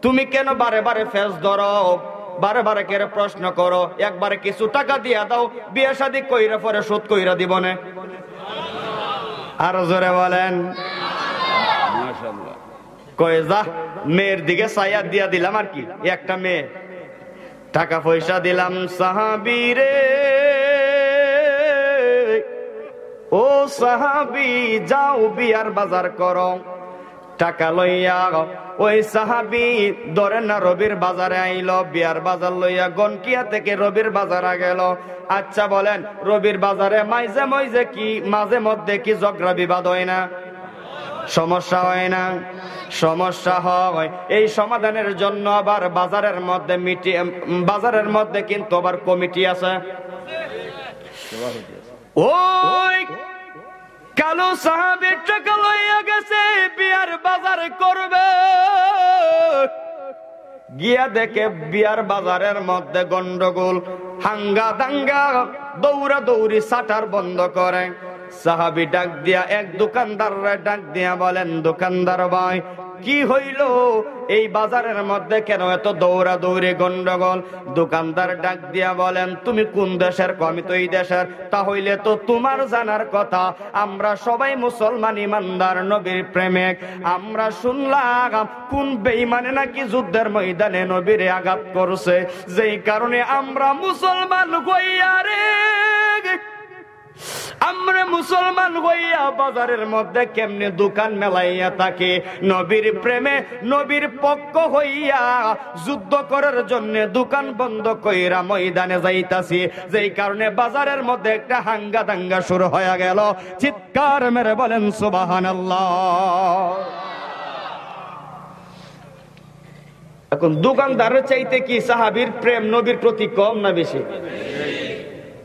তুমি কেন বারে বারে ফেস ধরো, বারে বারে কেন প্রশ্ন করো? একবারে কিছু টাকা দিয়া দাও, বিয়া শাদি কইরা পরে শোধ কইরা দিবনে।" আরো জোরে বলেন। মাশাআল্লাহ। কয়, "যা, মেয়ের দিকে চাইয়া দিয়া দিলাম আর কি, একটা মেয়ে, টাকা পয়সা দিলাম।" সাহাবী রে, ও সাহাবী, যাও বিয়ার বাজার করো। টাকা লইয়া ওই সাহাবী ধরেন না রবির বাজারে আইলো, বিয়ার বাজার লইয়া গনকিয়া থেকে রবির বাজারে গেল। আচ্ছা বলেন, রবির বাজারে মাঝে মধ্যে কি, মাঝে মধ্যে কি ঝগড়া বিবাদ হয় না? সমস্যা হয় না? সমস্যা হয়। এই সমাধানের জন্য আবার বাজারের মধ্যে মিটি-, উম, বাজারের মধ্যে কিন্তু আবার কমিটি আছে। ওই কালো সাহাবীর টাকা লইয়া গেছে, বিয়ার বাজার করবে। গিয়া দেখে বিয়ার বাজারের মধ্যে গন্ডগোল, হাঙ্গা দাঙ্গা, দৌড়াদৌড়ি, শাটার বন্ধ করে। সাহাবী ডাক দিয়া এক দোকানদাররে ডাক দিয়া বলেন, "দোকানদার ভাই, কি হইল? এই বাজারের মধ্যে কেন এত দৌড়াদৌড়ি, গন্ডগোল?" দোকানদার ডাক দিয়া বলেন, "তুমি কোন দেশের?" কয়, "আমি তো এই দেশের।" "তা হইলে তো তোমার জানার কথা, আমরা সবাই মুসলমান, ইমানদার, নবীর প্রেমিক। আমরা শুনলাম কোন বেঈমানে নাকি যুদ্ধের ময়দানে নবীরে আঘাত করছে, যেই কারণে আমরা মুসলমান হইয়া রে, আমরা মুসলমান হইয়া বাজারের মধ্যে কেমনে দোকান মেলাইয়া থাকি, নবীর প্রেমে, নবীর পক্ষ হইয়া যুদ্ধ করার জন্য দোকান বন্ধ কইরা ময়দানে যাইতাছি, যেই কারণে বাজারের মধ্যে একটা হাঙ্গা দাঙ্গা শুরু হইয়া গেল।" চিৎকার মেরে বলেন সুবহানাল্লাহ। এখন দোকানদারের চাইতে কি সাহাবীর প্রেম নবীর প্রতি কম না বেশি?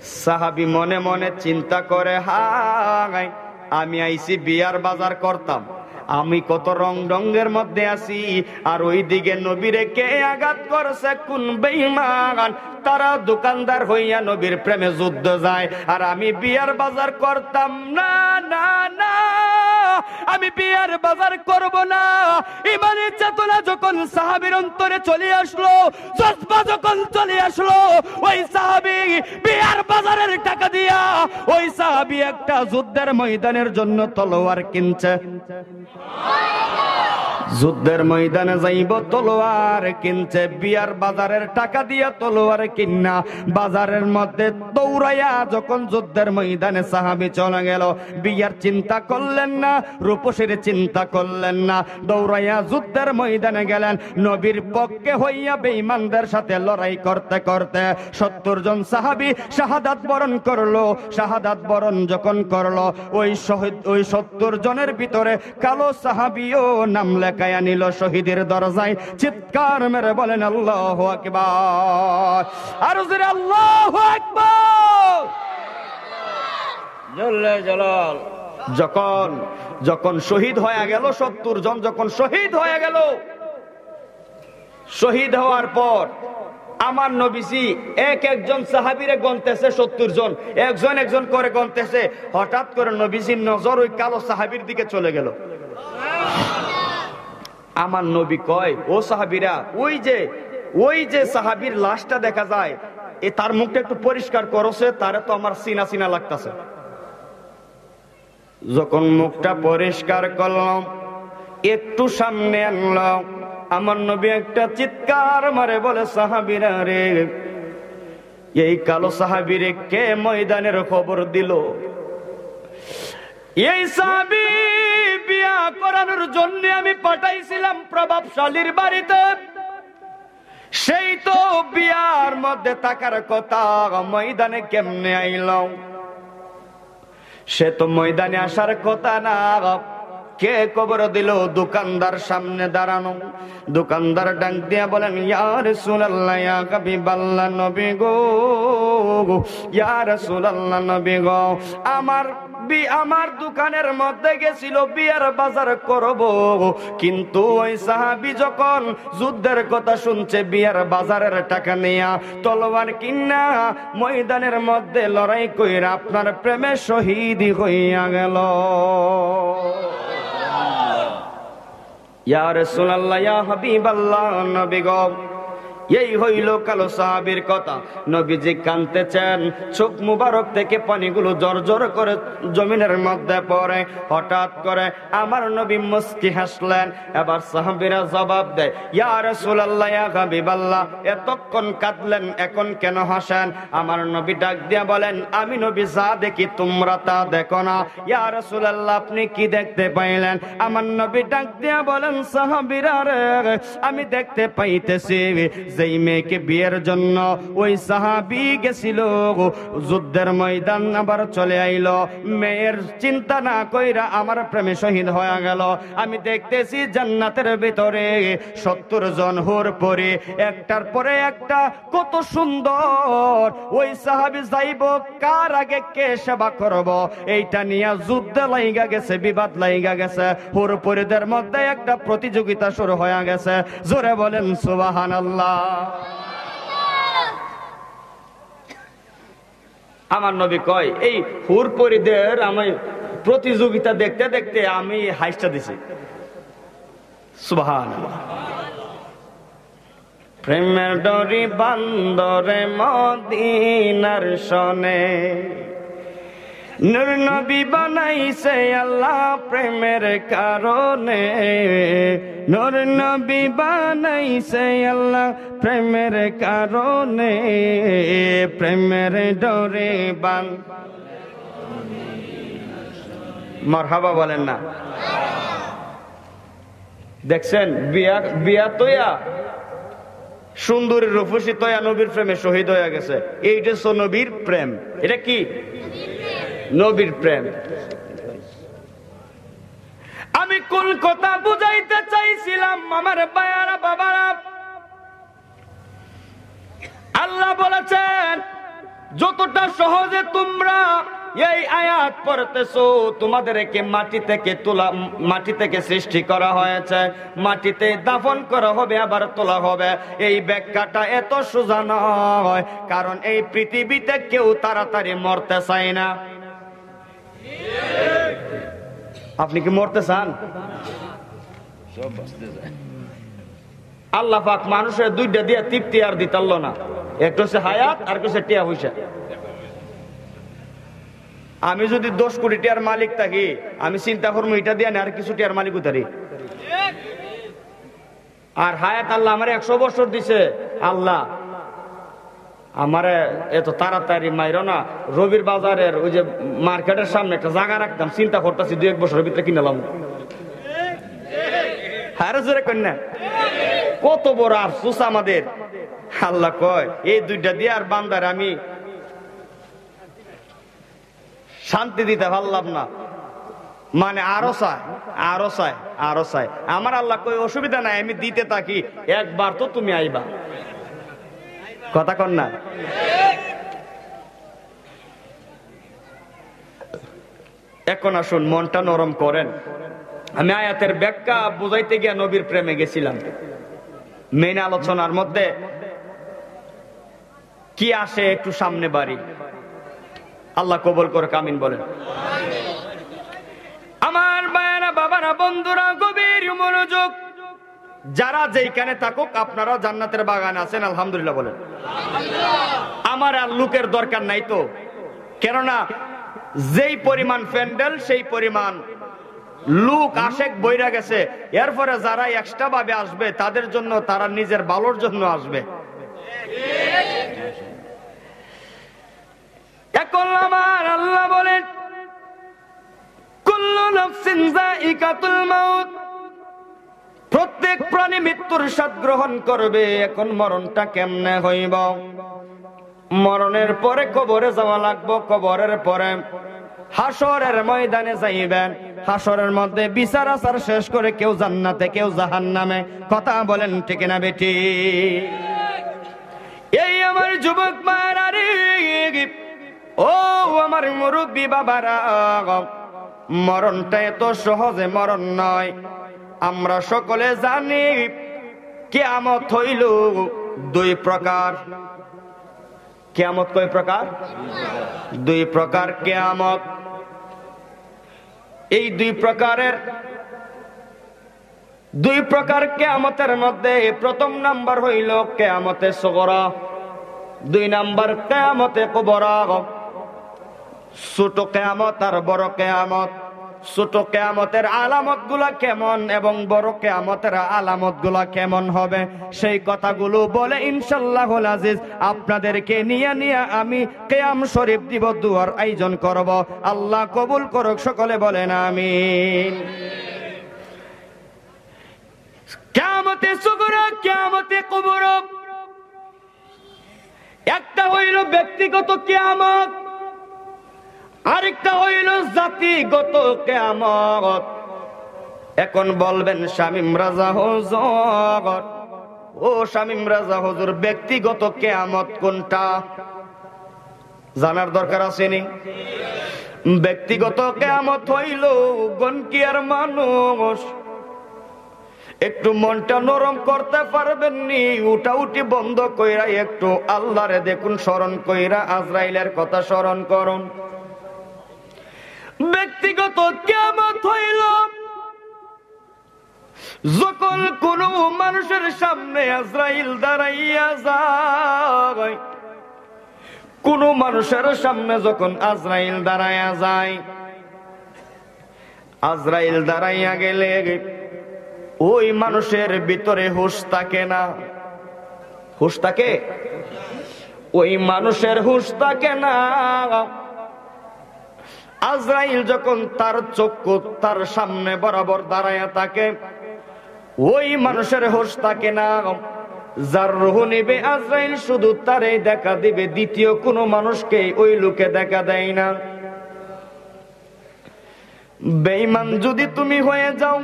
সাহাবী মনে মনে চিন্তা করে, "হায়, আমি আইছি বিয়ার বাজার করতাম, আমি কত রং ঢঙ্গের মধ্যে আছি, আর ওইদিকে নবীরে কে আঘাত করছে, কোন বেঈমান, তারা দোকানদার হইয়া নবীর প্রেমে যুদ্ধ যায়, আর আমি বিয়ার বাজার করতাম না, না, না, আমি বিয়ার বাজার করব না।" ইমানের চেতনা যখন সাহাবীর অন্তরে চলে আসলো, জজবা যখন চলে আসলো, ওই সাহাবী বিয়ার বাজারের টাকা দিয়া ওই সাহাবী একটা যুদ্ধের ময়দানের জন্য তলোয়ার কিনছে। যুদ্ধের ময়দানে যাইব, তলোয়ার কিনছে, বিয়ার বাজারের টাকা দিয়া তলোয়ার কিনা। বাজারের মধ্যে দৌড়াইয়া যখন যুদ্ধের ময়দানে সাহাবী চলে গেল, বিয়ার চিন্তা করলেন না, রূপসীর চিন্তা করলেন না, দৌড়াইয়া যুদ্ধের ময়দানে গেলেন। নবীর পক্ষে হইয়া বেঈমানদের সাথে লড়াই করতে করতে সত্তর জন সাহাবী শাহাদাত বরণ করলো। শাহাদাত বরণ যখন করলো, ওই শহীদ, ওই সত্তর জনের ভিতরে কালো সাহাবীও নাম লেখাইয়া নিল শহীদের দরজায়। চিৎকার মেরে বলেন, "আল্লাহু আকবার।" আরো জোরে, "আল্লাহু আকবার।" জল্লে জালাল। যখন, যখন শহীদ হইয়া গেল, সত্তর জন যখন শহীদ হইয়া গেল, শহীদ হওয়ার পর আমার নবীজি এক একজন সাহাবীরে গনতেছে, সত্তর জন, একজন একজন করে গনতেছে। হঠাৎ করে নবীজির নজর ওই কালো সাহাবীর দিকে চলে গেল। আমার নবী কয়, "ও সাহাবীরা, ওই যে, ওই যে সাহাবীর লাশটা দেখা যায়, এ তার মুখটা একটু পরিষ্কার করো সে, তারে তো আমার চিনা চিনা লাগতাছে।" যখন মুখটা পরিষ্কার করলাম, একটু সামনে আনলাম, আমার নবী একটা চিৎকার মারে বলে, "সাহাবীরা রে, এই কালো সাহাবীরে কে ময়দানের খবর দিল? এই সাহাবী বিয়া করানোর জন্য আমি পাঠাইছিলাম প্রভাবশালীর বাড়িতে। সেই তো বিয়ার মধ্যে থাকার কথা, ময়দানে কেমনে আইল? সে তো ময়দানে আসার কথা না। কে খবর দিল? দোকানদার সামনে দাঁড়ানো। দোকানদার ডাক দিয়া বলেন, "ইয়া রাসূলুল্লাহ, ইয়া হাবিবাল্লাহ, নবী গো, ইয়া রাসূলুল্লাহ, নবী গো, আমার বি-, আমার দোকানের মধ্যে গেছিল বিয়ার বাজার করব, কিন্তু ওই সাহাবী যখন যুদ্ধের কথা শুনছে, বিয়ার বাজারের টাকা নিয়া তলোয়ার কিনা ময়দানের মধ্যে লড়াই কইরা আপনার প্রেমে শহীদ হইয়া গেল।" ইয়া রাসূলুল্লাহ, ইয়া হাবিবাল্লাহ, নবী গো, এই হইল কালো সাহাবীর কথা। নবীজি কাঁদতেছেন, চোখ মুবারক থেকে পানিগুলো জরজর করে জমিনের মধ্যে পড়ে। হঠাৎ করে আমার নবী মুস্কি হাসলেন। এবার সাহাবীরা জবাব দেয়, "ইয়া রাসূলুল্লাহ, ইয়া হাবিবাল্লাহ, এতক্ষণ কাঁদলেন, এখন কেন হাসেন?" আমার নবী ডাক দিয়া বলেন, "আমি নবী যা দেখি তোমরা তা দেখো না।" "ইয়া রাসূলুল্লাহ, আপনি কি দেখতে পাইলেন?" আমার নবী ডাক দিয়া বলেন, "সাহাবীরা রে, আমি দেখতে পাইতেছি যেই মেয়েকে বিয়ের জন্য ওই সাহাবী গেছিল যুদ্ধের ময়দান, আবার চলে আইল, মেয়ের চিন্তা না কইরা আমার প্রেমে শহীদ হয়ে গেল। আমি দেখতেছি জান্নাতের ভিতরে সত্তর জন হুর পরি, একটার পরে একটা, কত সুন্দর। ওই সাহাবী যাইব, কার আগে কে সেবা করব, এইটা নিয়া যুদ্ধ লাইগা গেছে, বিবাদ লাইগা গেছে। হুর পরিদের মধ্যে একটা প্রতিযোগিতা শুরু হয়ে গেছে।" জোরে বলেন সুবহানাল্লাহ। আমার নবী কয়, "এই হুর পরিদের আমি প্রতিযোগিতা দেখতে দেখতে আমি হাইসটা দিছি।" সুবহানাল্লাহ। প্রেমের ডরি বান্দরে মদিনার সনে, নূর নবী বানাইছে আল্লাহ প্রেমের কারণে, নূর নবী বানাইছে আল্লাহ প্রেমের কারণে, প্রেমের ডরে বান-, মারহাবা বলেন না। দেখছেন, বিয়া, বিয়া তইয়া সুন্দরী রূপসী তইয়া নবীর প্রেমে শহীদ হইয়া গেছে। এইটা তো নবীর প্রেম। এটা কি? নবীর প্রেম। আমি কোন কথা বুঝাইতে চাইছিলাম, আমার ভাইয়ারা, বাবারা? আল্লাহ বলেছেন, যতটা সহজে তোমরা এই আয়াত পড়তেছো, তোমাদেরকে মাটি থেকে তোলা, মাটি থেকে সৃষ্টি করা হয়েছে, মাটিতে দাফন করা হবে, আবার তোলা হবে। এই ব্যাখ্যাটা এত সোজা নয়, কারণ এই পৃথিবীতে কেউ তাড়াতাড়ি মরতে চায় না। আপনি কি মরতে চান? আল্লাহ পাক মানুষের দুইটা দিয়া তৃপ্তি আর দিতারল না, একটা হচ্ছে হায়াত আর একটা হচ্ছে টিয়া পয়সা। আমি যদি দশ কোটি টিয়ার মালিক থাকি, আমি চিন্তা করবো এটা দিয়া না আর কিছু টিয়ার মালিক উতারি। আর হায়াত আল্লাহ আমারে একশো বছর দিছে, আল্লাহ আমারে এত তাড়াতাড়ি মাইরো না। রবির বাজারের ওই যে মার্কেটের সামনে একটা জায়গা রাখতাম, চিন্তা করতেছি দুই এক বছরের ভিতরে কিনালাম। আরে জোরে কইন না, কত বড় আফসোস আমাদের। আল্লাহ কয়, এই দুইটা দিয়া আর বান্দারে আমি শান্তি দিতে পারলাম না, মানে আরো চায়, আরো চায়, আরো চায়। আমার আল্লাহ কয়, অসুবিধা নাই, আমি দিতে থাকি, একবার তো তুমি আইবা। কথা কন না। এখন আসুন, মনটা নরম করেন। আমি আয়াতের ব্যাখ্যা বুঝাইতে গিয়া নবীর প্রেমে গেছিলাম। মেইন আলোচনার মধ্যে কি আসে একটু সামনে বাড়ি। আল্লাহ কবুল করুক, আমিন বলেন। আমার ভাইয়েরা, বাবারা, বন্ধুরা, গভীর মনোযোগ। যারা যেইখানে থাকুক, আপনারা জান্নাতের বাগানে আছেন, আলহামদুলিল্লাহ বলেন। আমার আর লোকের দরকার নাই তো, কেননা যেই পরিমাণ প্যান্ডেল, সেই পরিমাণ লোক আশেক বইরা গেছে। এরপরে যারা এক্সট্রা ভাবে আসবে, তাদের জন্য, তারা নিজের ভালোর জন্য আসবে। আমার আল্লাহ বলেন, "কুল্লু নাফসিন যায়িকাতুল মাউত।" প্রত্যেক প্রাণী মৃত্যুর স্বাদ গ্রহণ করবে। এখন মরণটা কেমনে হইব? মরণের পরে কবরে যাওয়া লাগবো, কবরের পরে হাশরের ময়দানে যাইবেন। হাশরের মধ্যে বিচার আচার শেষ করে কেউ জান্নাতে, কেউ জাহান্নামে। কথা বলেন, ঠিক না বেঠিক? এই আমার যুবক মায়েরা রে, ও আমার মুরব্বী বাবারা, মরণটা এত সহজে মরণ নয়। আমরা সকলে জানি কিয়ামত হইল দুই প্রকার। কিয়ামত কয় প্রকার? দুই প্রকার কিয়ামত। এই দুই প্রকারের, দুই প্রকার কিয়ামতের মধ্যে প্রথম নাম্বার হইল কিয়ামতে সুগরা, দুই নাম্বার কিয়ামতে কুবরা। ছোট কিয়ামত আর বড় কিয়ামত। ছোট কিয়ামতের আলামতগুলা কেমন এবং বড় কিয়ামতের আলামতগুলা কেমন হবে, সেই কথাগুলো বলে ইনশাআল্লাহুল আজিজ আপনাদেরকে নিয়ে নিয়ে আমি কিয়াম শরীফ দিব, দোয়ার আয়োজন করব। আল্লাহ কবুল করুক, সকলে বলেন আমিন। কিয়ামতে সুগরা, কিয়ামতে কুবরা। একটা হইল ব্যক্তিগত কিয়ামত, আরেকটা হইল জাতিগত কিয়ামত। এখন বলবেন, "শামীম রাজা হুজুর, ও শামীম রাজা হুজুর, ব্যক্তিগত কিয়ামত কোনটা?" জানার দরকার আছে নি? ব্যক্তিগত কিয়ামত হইল গনকিয়ার মানুষ। একটু মনটা নরম করতে পারবেন নি? উঠাউঠি বন্ধ কইরা একটু আল্লাহরে দেখুন, স্মরণ কইরা, আজরাইলের কথা স্মরণ করুন। ব্যক্তিগত কিয়ামত হইল যখন কোনো মানুষের সামনে আজরাইল দাঁড়াইয়া যায়, কোনো মানুষের সামনে যখন আজরাইল দাঁড়াইয়া যায়, আজরাইল দাঁড়াইয়া গেলে ওই মানুষের ভিতরে হুঁশ থাকে না। হুঁশ থাকে? ওই মানুষের হুঁশ থাকে না। আজরাইল যখন তার চক্ষু তার সামনে বরাবর দাঁড়াইয়া থাকে, ওই মানুষের হুঁশ থাকে না। যার রুহু নিবে আজরাইল শুধু তারেই দেখা দিবে, দ্বিতীয় কোনো মানুষকে ওই লোকে দেখা দেয় না। বেঈমান যদি তুমি হয়ে যাও,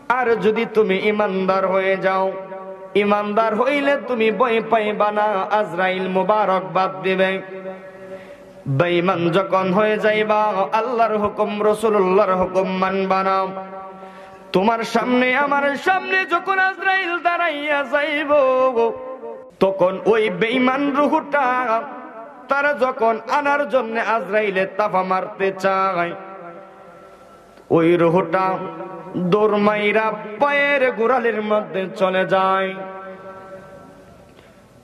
আর যদি তুমি ইমানদার হয়ে যাও, ইমানদার হইলে তুমি ভয় পাইবা না, আজরাইল মুবারকবাদ দিবে। বেঈমান যখন হয়ে যাইবা, আল্লাহর হুকুম, রাসূলুল্লাহর হুকুম মানবা না। তোমার সামনে, আমার সামনে যখন আজরাইল দাঁড়াইয়া যাইব, তখন ওই বেঈমান রুহুটা তারা যখন আনার জন্য আজরাইলে তাফা মারতে চায়, ওই রুহুটা দৌড় মাইরা পায়ের গোড়ালির মধ্যে চলে যায়।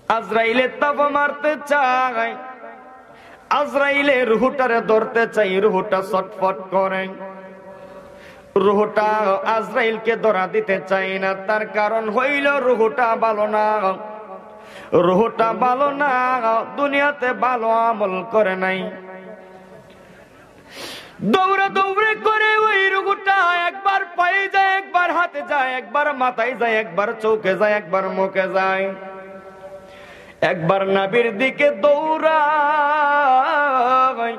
আজরাইলে তাফা মারতে চায়, আজরাইলে রুহুটারে ধরতে চায়, রুহুটা ছটফট করে। রুহুটা আজরাইলকে ধরা দিতে চায় না, তার কারণ হইল রুহুটা ভালো না। রুহুটা ভালো না, দুনিয়াতে ভালো আমল করে নাই। দৌড়াদৌড়ি করে ওই রুহুটা একবার পায়ে যায়, একবার হাতে যায়, একবার মাথায় যায়, একবার চোখে যায়, একবার মুখে যায়, একবার নাভির দিকে দৌড়ায়।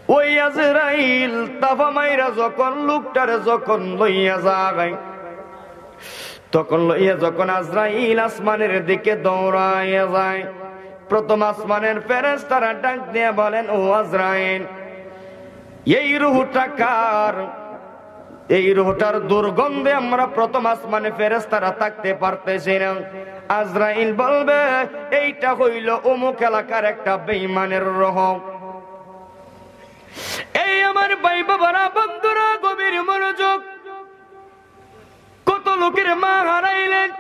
ওই আজরাইল তাফা মাইরা যখন লোকটারে যখন লইয়া যায়, তখন লইয়া যখন আজরাইল আসমানের দিকে দৌড়াইয়া যায়, প্রথম আসমানের ফেরেশতারা ডাক দিয়া বলেন, "ও আজরাইল, এই রুহুটা কার?" এই রুহুটার দুর্গন্ধে আমরা প্রথম আসমানে ফেরেশতারা থাকতে পারতেছি না। আজরাইল বলবে, "এইটা হইল অমুক এলাকার একটা বেঈমানের রুহু।" এই আমার ভাই বাবারা, বন্ধুরা, গভীর মনোযোগ। কত লোকের মা হারাইলেন,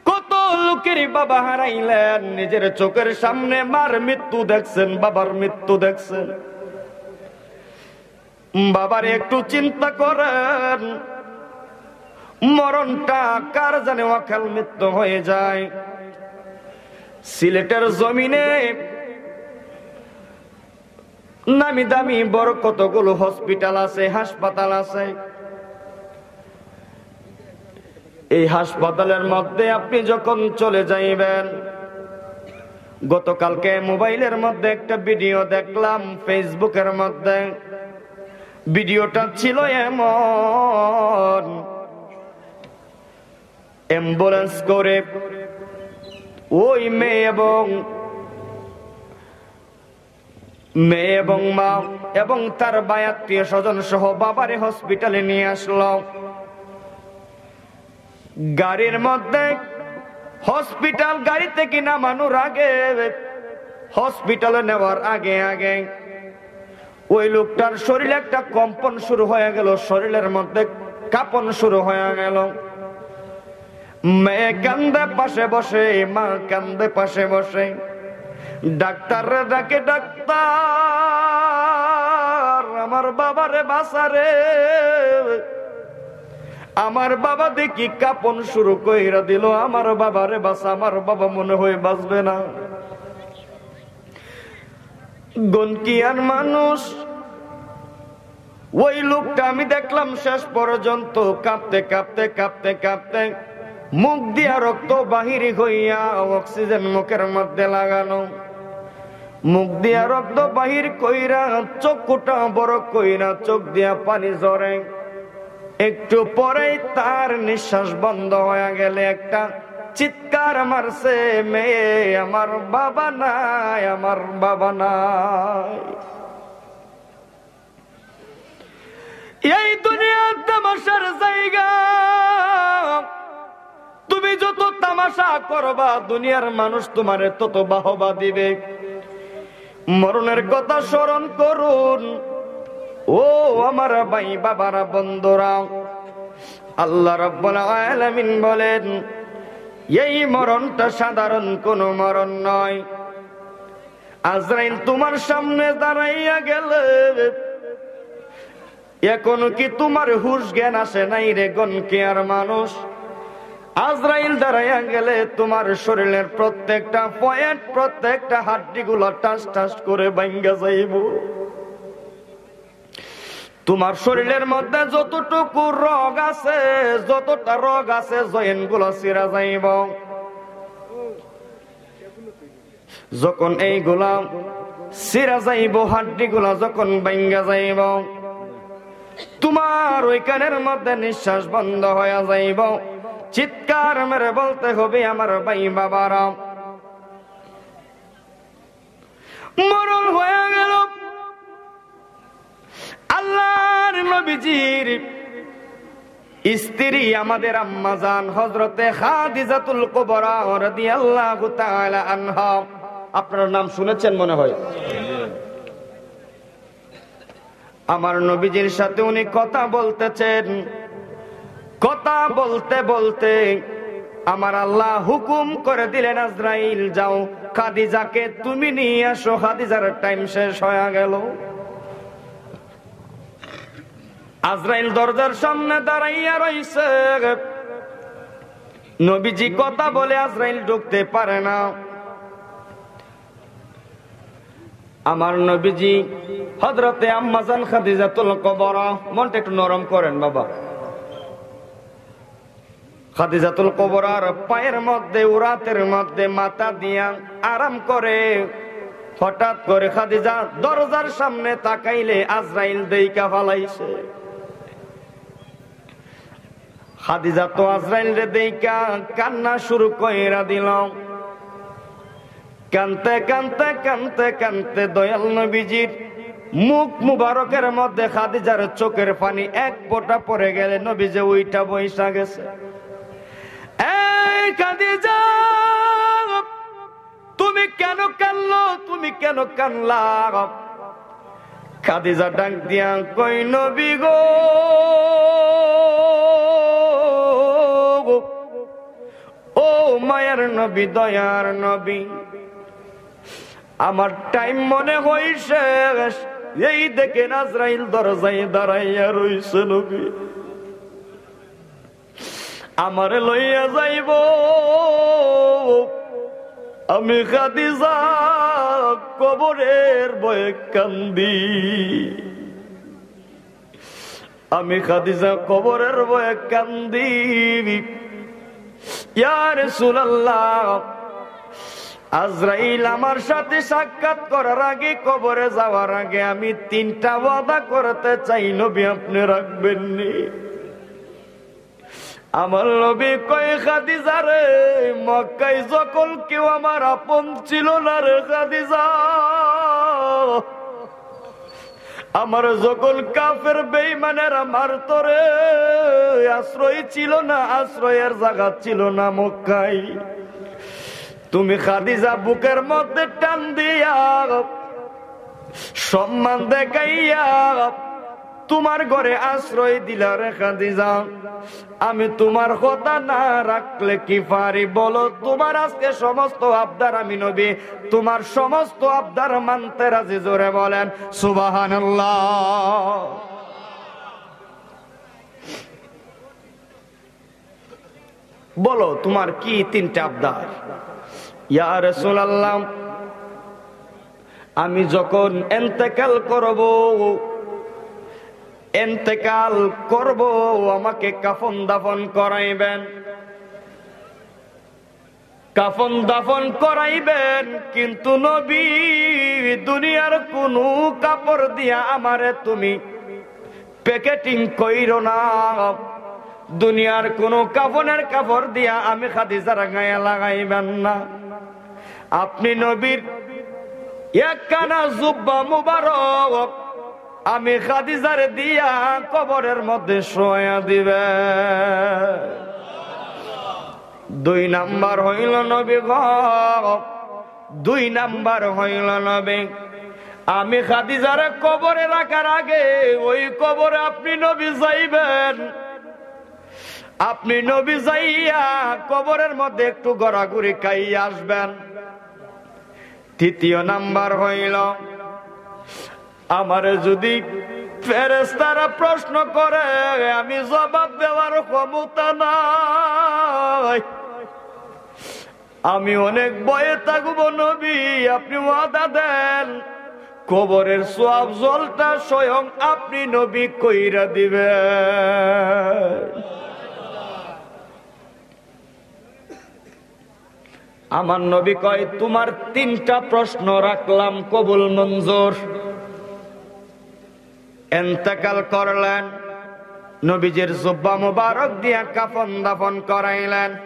কত লোকের বাবা হারাইলেন, নিজের চোখের সামনে মার মৃত্যু দেখছেন, বাবার মৃত্যু দেখছেন। বাবারে একটু চিন্তা করেন, মরণটা কার জানে অকাল মৃত্যু হয়ে যায়। সিলেটের জমিনে নামি দামি বড় কতগুলো হসপিটাল আছে, হাসপাতাল আছে। এই হাসপাতালের মধ্যে আপনি যখন চলে যাইবেন, গতকালকে মোবাইলের মধ্যে একটা ভিডিও দেখলাম, ফেসবুকের মধ্যে। ভিডিওটা ছিল এমন, অ্যাম্বুলেন্স করে ওই মেয়ে এবং মেয়ে এবং মা এবং তার ভাই, আত্মীয় স্বজন সহ বাবারে হসপিটালে নিয়ে আসলো। গাড়ির মধ্যে, হসপিটাল গাড়ি থেকে নামানোর আগে, হসপিটালে নেওয়ার আগে আগে ওই লোকটার শরীরে একটা কম্পন শুরু হয়ে গেল, শরীরের মধ্যে কাঁপন শুরু হয়ে গেল। মেয়ে কান্দে পাশে বসে, মা কান্দে পাশে বসে। ডাক্তাররে ডাকে, "ডাক্তার, আমার বাবারে বাঁচারে, আমার বাবা দেখি কাঁপন শুরু কইরা দিল, আমার বাবারে বাঁচা, আমার বাবা মনে হয় বাঁচবে না।" গনকিয়ার মানুষ, ওই লোকটা আমি দেখলাম শেষ পর্যন্ত কাঁপতে কাঁপতে কাঁপতে কাঁপতে মুখ দিয়া রক্ত বাহির হইয়া অক্সিজেন মুখের মধ্যে লাগানো, মুখ দিয়া রক্ত বাহির কইরা চক্ষুটা বড় কইরা চোখ দিয়া পানি ঝরে। একটু পরেই তার নিঃশ্বাস বন্ধ হয়ে গেলে একটা চিৎকার মারছে, "মেয়ে, আমার বাবা নাই, আমার বাবা নাই।" এই দুনিয়া তামাশার জায়গা। তুমি যত তামাশা করবা, দুনিয়ার মানুষ তোমারে তত বাহবা দিবে। মরণের কথা স্মরণ করুন, ও আমার ভাই বাবারা, বন্ধুরা। আল্লাহ রাব্বুল আলামিন বলেন, এই মরণটা সাধারণ কোনো মরণ নয়। আজরাইল তোমার সামনে দাঁড়াইয়া গেলে এখন কি তোমার হুশ জ্ঞান আসে নাই রে গনকিয়ার মানুষ? আজরাইল দাঁড়াইয়া গেলে তোমার শরীরের প্রত্যেকটা পয়েন্ট, প্রত্যেকটা হাড্ডিগুলা টাস টাস করে ভাঙ্গা যাইবো। তোমার শরীরের মধ্যে যতটুকু রগ আছে, যতটা রগ আছে, জয়েন্ট গুলা ছিঁড়া যাইবো। যখন এইগুলা ছিঁড়া যাইবো, হাড্ডিগুলা যখন ভাঙ্গা যাইবো, তোমার ওইখানের মধ্যে নিঃশ্বাস বন্ধ হয়ে যাইবো। চিৎকার মেরে বলতে হবে, আমার ভাই বাবারা, মরণ হয়ে গেল। আল্লাহর নবীজির স্ত্রী আমাদের আম্মা জান হযরতে খাদিজাতুল কুবরা রাদিয়াল্লাহু তাআলা আনহা, আপনারা নাম শুনেছেন মনে হয়। আমার নবীজির সাথে উনি কথা বলতেছেন। কথা বলতে বলতে আমার আল্লাহ হুকুম করে দিলেন, "আজরাইল, যাও, খাদিজাকে তুমি নিয়ে আসো, খাদিজার টাইম শেষ হয়ে গেল।" আজরাইল দরজার সামনে দাঁড়াইয়া রইছে। নবীজি কথা বলে, আজরাইল ঢুকতে পারে না। আমার নবীজি হযরতে আম্মাজান খাদিজাতুল কুবরা, মনটা একটু নরম করেন বাবা। খাদিজাতুল কুবরার পায়ের মধ্যে, উরাতের মধ্যে মাথা দিয়া আরাম করে। হঠাৎ করে খাদিজা দরজার সামনে তাকাইলে আজরাইল দেইখা ফালাইছে। খাদিজা তো আজরাইলরে দেইখা কান্না শুরু কইরা দিল। কানতে কানতে কানতে কানতে দয়াল নবীজির মুখ মুবারকের মধ্যে খাদিজার চোখের পানি এক ফোঁটা পড়ে গেলে নবীজি উইঠা বইসা গেছে। "এই খাদিজা, তুমি কেন কানলো? তুমি কেন কানলা?" খাদিজা ডাক দিয়া কই, "নবী গো, ও মায়ার নবী, দয়ার নবী, আমার টাইম মনে হয় শেষ। এই দেখেন আজরাইল দরজায় দাঁড়াইয়া রইছে নবী।" আমারে লইয়া যাইবো। আমি খাদিজা কবরের ভয়ে কান্দি। আমি খাদিজা কবরের ভয়ে কান্দি। ইয়া রাসূলুল্লাহ, আজরাইল আমার সাথে সাক্ষাৎ করার আগে, কবরে যাওয়ার আগে আমি তিনটা ওয়াদা করতে চাই, নবী, আপনি রাখবেননি? আমার নবী কয়, খাদিজা রে, মক্কায় যখন কেউ আমার আপন ছিল না রে খাদিজা, আমার যখন কাফের বেঈমানেরা মারতো রে, আশ্রয় ছিল না, আশ্রয়ের জায়গা ছিল না মক্কায়। তুমি খাদিজা বুকের মধ্যে টান দিয়া সম্মান দেখাইয়া তোমার ঘরে আশ্রয় দিলা রে খাদিজা। আমি তোমার কথা না রাখলে কি পারি বলো? তোমার আজকে সমস্ত আবদার আমি নবী, তোমার সমস্ত আবদার মানতে রাজি। জোরে বলেন সুবহানাল্লাহ। বলো, তোমার কি তিনটা আবদার? ইয়া রাসূলুল্লাহ, আমি যখন এন্তেকাল করব, এন্তেকাল করব, আমাকে কাফন দাফন করাইবেন। কাফন দাফন করাইবেন, কিন্তু নবী, দুনিয়ার কোনো কাপড় দিয়া আমারে তুমি প্যাকেটিং কইরো না। দুনিয়ার কোনো কাফনের কাপড় দিয়া আমি খাদিজার গায়ে লাগাইবেন না। আপনি নবীর একখানা জুব্বা মুবারক আমি খাদিজারে দিয়া কবরের মধ্যে শোয়া দিবেন। দুই নাম্বার হইল নবী গো, দুই নাম্বার হইল নবী, আমি খাদিজারে কবরে রাখার আগে ওই কবরে আপনি নবী যাইবেন। আপনি নবী যাইয়া কবরের মধ্যে একটু ঘোরাঘুরি খাইয়া আসবেন। তৃতীয় নাম্বার হইল, আমারে যদি ফেরেশতারা প্রশ্ন করে, আমি জবাব দেওয়ার ক্ষমতা নাই। আমি অনেক ভয়ে থাকব নবী, আপনি ওয়াদা দেন, কবরের সওয়াব জলটা স্বয়ং আপনি নবী কইরা দিবেন। আমার নবী কয়, তোমার তিনটা প্রশ্ন রাখলাম কবুল মঞ্জুর। এন্তেকাল করলেন, নবীজির জুব্বা মুবারক দিয়া কাফন দাফন করাইলেন।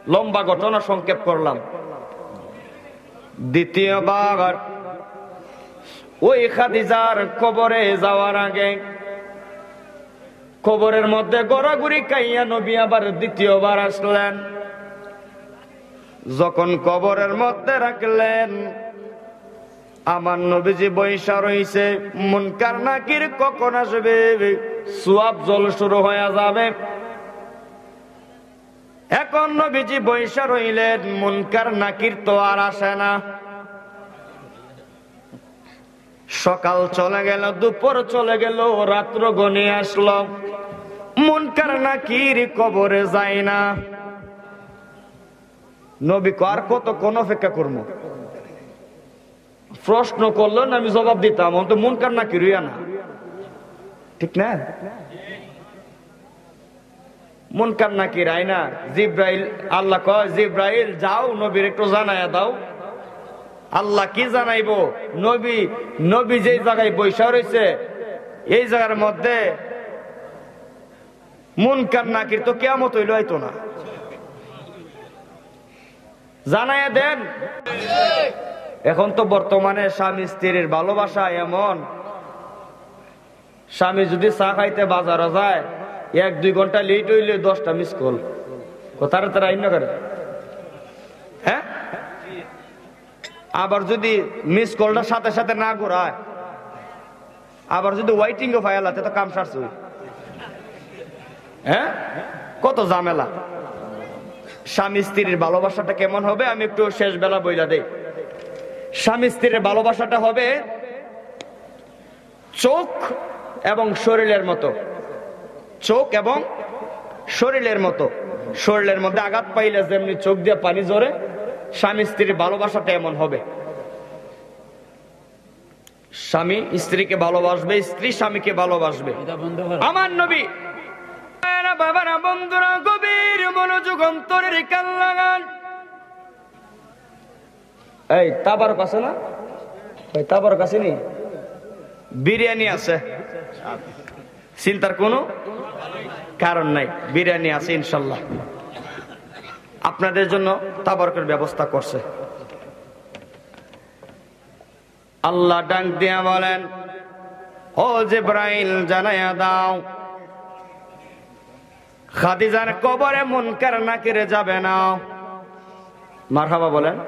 লম্বা ঘটনা সংক্ষেপ করলাম। দ্বিতীয়বার ওই খাদিজার কবরে যাওয়ার আগে কবরের মধ্যে ঘোরাঘুরি খাইয়া নবী আবার দ্বিতীয়বার আসলেন। যখন কবরের মধ্যে রাখলেন, আমার নবীজি বইসা রইছে। মুনকার নাকির কখন আসবে, সওয়াব জল শুরু হয়ে যাবে। এখন নবীজি বইসা রইলেন, মুনকার নাকির তো আর আসে না। সকাল চলে গেল, দুপুর চলে গেল, রাত্র ঘনিয়ে আসলো, মুনকার নাকির কবরে যায় না। নবী কয়, আর কতক্ষণ অপেক্ষা করবো? প্রশ্ন করলেন, আমি জবাব দিতাম, অখন তো মুনকার নাকির আয় না, ঠিক না? মুনকার নাকির আয় না। জিব্রাইল, আল্লাহ কয়, "জিব্রাইল, যাও, নবীর একটু জানাইয়া দাও।" আল্লাহ কি জানাইবো? নবী, নবী যেই জায়গায় বইসা রইছে, এই জায়গার মধ্যে মুনকার নাকির তো কিয়ামত অইলে আইতো না। জানাইয়া দেন। এখন তো বর্তমানে স্বামী স্ত্রীর ভালোবাসা এমন, স্বামী যদি চা খাইতে বাজারে যায়, এক দুই ঘন্টা লেট অইলে দশটা মিস কল। কোথায় তারা ইন্ন করে? হ্যাঁ, আবার যদি মিস কলটা সাথে সাথে না ঘুরায়, আবার যদি ওয়েটিং ও ফায়ালাতে, তো কাম সারছে। হ্যাঁ, কত ঝামেলা। স্বামী স্ত্রীর ভালোবাসাটা কেমন হবে, আমি একটু শেষ বেলা বইলা দেই। স্বামী স্ত্রীর ভালোবাসাটা হবে চোখ এবং শরীরের মতো। চোখ এবং শরীরের মতো। শরীরের মধ্যে আঘাত পাইলে যেমনি চোখ দিয়ে পানি ঝরে, স্বামী স্ত্রীর ভালোবাসাটা এমন হবে, স্বামী স্ত্রীকে ভালোবাসবে, স্ত্রী স্বামীকে ভালোবাসবে। আমার নবী, বাবারা, বন্ধুরা, গভীর মনোযোগ, অন্তরের কান লাগান। এই তাবারক আছে না? ওই তাবারক আছে নি? বিরিয়ানি আছে, চিন্তার কোনো কারণ নাই, বিরিয়ানি আছে ইনশাল্লাহ। আপনাদের জন্য তাবারকের ব্যবস্থা করছে। আল্লাহ ডাক দিয়া বলেন, "ও জিব্রাইল, জানাইয়া দাও, খাদিজার কবরে মুনকার নাকির যাবে না।" মারহাবা বলেন।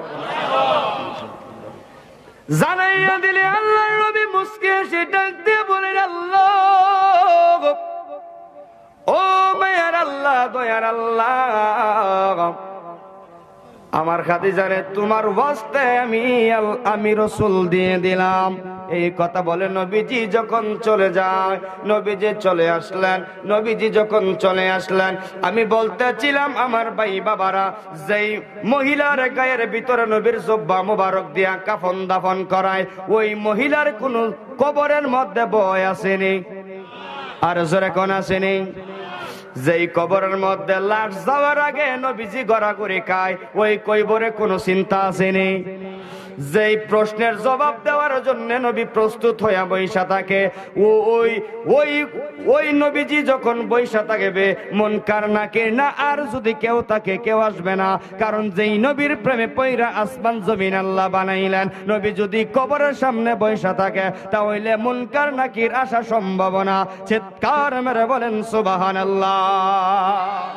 জানাইয়া দিলে আল্লাহর নবী মুচকি এসে ডাক দিয়ে বলেন, "আল্লাহ, ও মায়ার আল্লাহ, দয়ার আল্লাহ, আমার খাদিজারে তোমার ওয়াস্তে আমি আল-, আমি রসুল দিয়ে দিলাম।" এই কথা বলে নবীজি যখন চলে যায়, নবীজি চলে আসলেন। নবীজি যখন চলে আসলেন, আমি বলতেছিলাম, আমার ভাই বাবারা, যেই মহিলার গায়ের ভিতরে নবীর জুব্বা মুবারক দিয়া কাফন দাফন করায়, ওই মহিলার কোনো কবরের মধ্যে ভয় আছে নি? আর জোরে কন আছে নি? যেই কবরের মধ্যে লাশ যাওয়ার আগে নবীজি গড়াগড়ি খায়, ওই কবরে কোনো চিন্তা আছে নি? যেই প্রশ্নের জবাব দেওয়ার জন্য নবী প্রস্তুত হইয়া বইসা থাকে, ও-, ওই, ওই, ওই নবীজি যখন বইসা থাকবে, মুনকার নাকির না আর যদি কেউ থাকে, কেউ আসবে না। কারণ যেই নবীর প্রেমে পইরা আসমান জমিন আল্লাহ বানাইলেন, নবী যদি কবরের সামনে বইসা থাকে, তাহলে মুনকার নাকির আসা সম্ভাবনা। চিৎকার মেরে বলেন সুবহানাল্লাহ।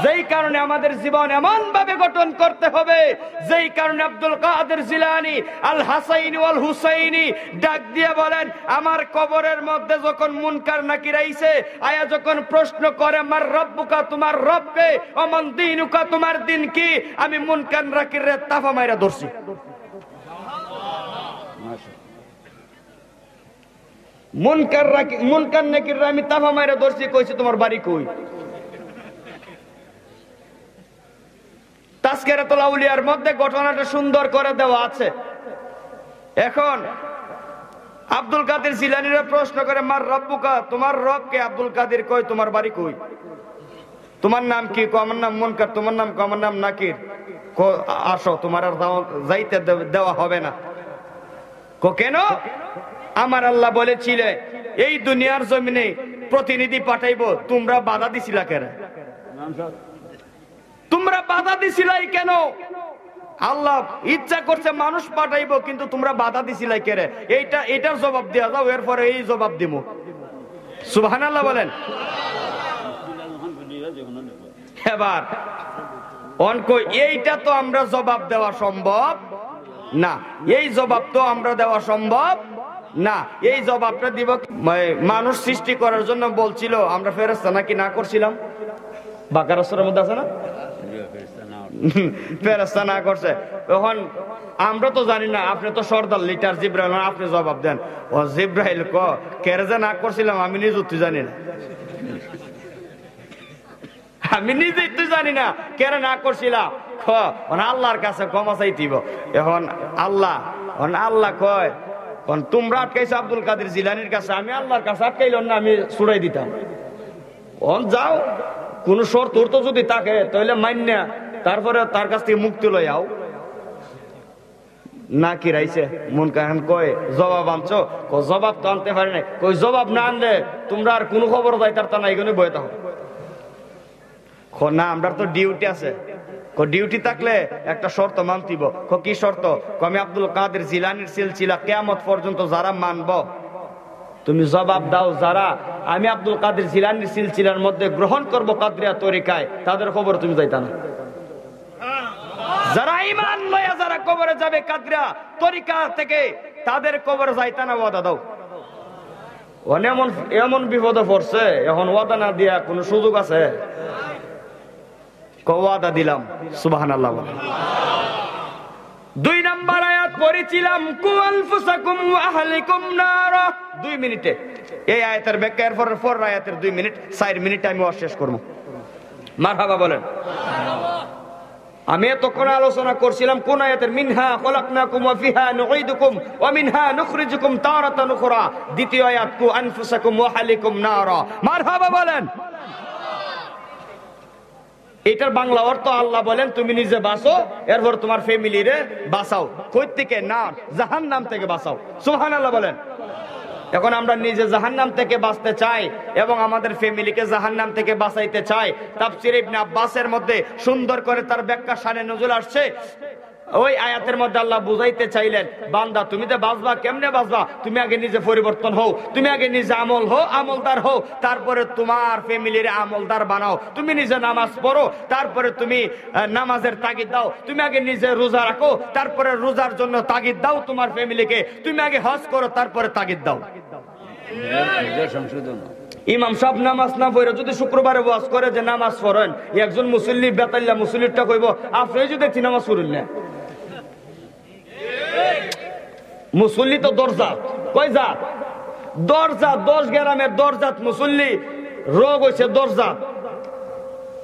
যেই কারণে আমাদের জীবন এমন ভাবে গঠন করতে হবে, যেই কারণে আব্দুল কাদের জিলানী, আল হাসাইনি ওয়াল হুসাইনি ডাক দিয়ে বলেন, "আমার কবরের মধ্যে যখন মুনকার নাকির আইছে, আয়া যখন প্রশ্ন করে, 'মান রাব্বুকা, তোমার রব কে? ওয়া মান দীনুকা, তোমার দিন কি?' আমি মুনকার নাকিররে তাফা মাইরা ধরছি।" মুনকার রাকি-, মুনকার নাকিররে আমি তাফা মাইরা ধরছি, কইছি, "তোমার বাড়ি কই?" তাজকিরাতুল আউলিয়ার মধ্যে ঘটনাটা সুন্দর করে দেওয়া আছে। এখন আব্দুল কাদের জিলানীরে প্রশ্ন করে, "মান রাব্বুকা, তোমার রব কে?" আব্দুল কাদের কয়, "তোমার বাড়ি কই? তোমার নাম কি?" কয়, "আমার নাম মুনকার।" "তোমার নাম?" কয়, "আমার নাম নাকির।" কয়, "আসো, তোমার আর যাও-, যাইতে দে-, দেওয়া হবে না।" কয়, "কেন?" "আমার আল্লাহ বলেছিলে এই দুনিয়ার জমিনে প্রতিনিধি পাঠাইবো, তোমরা বাধা দিছিলা কেন? তোমরা বাধা দিছিলাই কেন?" আল্লাহ ইচ্ছা করছে মানুষ পাঠাইবো, কিন্তু তোমরা বাধা দিছিলাই কেরে? এইটা, এটার জবাব দিয়া যাও, এরপরে এই জবাব দিমু। সুবহানাল্লাহ বলেন। এবার অন কই, এইটা তো আমরা জবাব দেওয়া সম্ভব না, এই জবাব তো আমরা দেওয়া সম্ভব না। এই জবাবটা দিব কি? মা-, মানুষ সৃষ্টি করার জন্য বলছিল, আমরা ফেরেশতা নাকি না করছিলাম? বাকারা সূরার মধ্যে আছে না? ফেরেশতা না করছে। এখন আমরা তো জানি না, আপনি তো সর্দার লিডার জিব্রাইল, আপনি জবাব দেন। ও জিব্রাইল, ক, কেরে যে না করছিলাম আমি নিজে তো জানি না। আমি নিজেই তো জানি না কেরে না করছিলাম। ক, অন আল্লাহর কাছে ক্ষমা চাইতিব। এখন আল্লাহ, অন আল্লাহ কয়, অন তোমরা আটকাইছো আব্দুল কাদের জিলানীর কাছে, আমি আল্লাহর কাছে আটকাইলাম না, আমি ছুড়াই দিতাম। অন যাও, কোনো শর্ত উর্ত যদি থাকে, তাহলে মাইন্না, তারপরে তার কাছ থেকে মুক্তি লই আও। নাকির আইছে, মুনকার কয়, "জবাব আনছো?" ক, "জবাব তো আনতে পারি নাই।" কই, "জবাব না আনলে তোমরা আর কোনো খবর যাইতার তা না, এখানে বয়ে থাকো।" ক, "না, আমরার তো ডিউটি আছে।" ক, "ডিউটি থাকলে একটা শর্ত মানতিব।" ক, "কি শর্ত?" ক, "আমি আব্দুল কাদের জিলানীর সিলসিলা কিয়ামত পর্যন্ত যারা মানব, তুমি জবাব দাও, যারা আমি আব্দুল কাদের জিলানীর সিলসিলার মধ্যে গ্রহণ করব কাদরিয়া তরিকায়, তাদের খবর তুমি যাইতা না। যারা ঈমান লইয়া যারা কবরে যাবে কাদরিয়া তরিকা থেকে, তাদের কবরে যাইতা না, ওয়াদা দাও।" অন এমন, এমন বিপদে পড়ছে, এখন ওয়াদা না দিয়া কোনো সুযোগ আছে? ক, "ওয়াদা দিলাম।" সুবহানাল্লাহ বলে। দুই নাম্বার আয়াত পড়েছিলাম, "কু আনফুসাকুম ওয়া আহলিকুম নারা।" দুই মিনিটে এই আয়াতের ব্যাখ্যা, এরপর পরের আয়াতের দুই মিনিট, চার মিনিট আমি ওয়াজ শেষ করবো। মারহাবা বলেন। আমি এতক্ষণ আলোচনা করছিলাম কোন আয়াতের, "মিনহা খলাকনাকুম ওয়া ফিহা নুঈদুকুম ওয়া মিনহা নুখরিজুকুম তারাতান উখরা।" দ্বিতীয় আয়াত, "কু আনফুসাকুম ওয়া আহলিকুম নারা।" মারহাবা বলেন। এটার বাংলা অর্থ আল্লাহ বলেন, "তুমি নিজে বাঁচো, এরপর তোমার ফ্যামিলিরে বাঁচাও।" কই থেকে? নার, জাহান্নাম থেকে বাঁচাও। সুবহানাল্লাহ বলেন। এখন আমরা নিজে জাহান্নাম থেকে বাঁচতে চাই এবং আমাদের ফ্যামিলিকে জাহান্নাম থেকে বাঁচাইতে চাই। তাফসীরে ইবনে আব্বাসের মধ্যে সুন্দর করে তার ব্যাখ্যা শানে নজুল আসছে। ওই আয়াতের মধ্যে আল্লাহ বুঝাইতে চাইলেন, "বান্দা, তুমি তো বাঁচবা, কেমনে বাঁচবা? তুমি আগে নিজে পরিবর্তন হও, তুমি আগে নিজে আমল হও, আমলদার হও, তারপরে তোমার ফ্যামিলির আমলদার বানাও। তুমি নিজে নামাজ পড়ো, তারপরে তুমি, আহ, নামাজের তাগিদ দাও। তুমি আগে নিজে রোজা রাখো, তারপরে রোজার জন্য তাগিদ দাও তোমার ফ্যামিলিকে। তুমি আগে হজ করো, তারপরে তাগিদ দাও।" ইমাম সাহেব নামাজ না পড়ে যদি শুক্রবারে ওয়াজ করে যে নামাজ পড়েন, একজন মুসল্লি, বেতাল্লা মুসল্লিটা কইব, "আপনি যদি তিন নামাজ পড়ুন না।" মুসল্লি তো দশ জাত, কয় জাত? দশ জাত, দশ গ্রামের দশ জাত মুসল্লি, রোগ হইছে দশ জাত।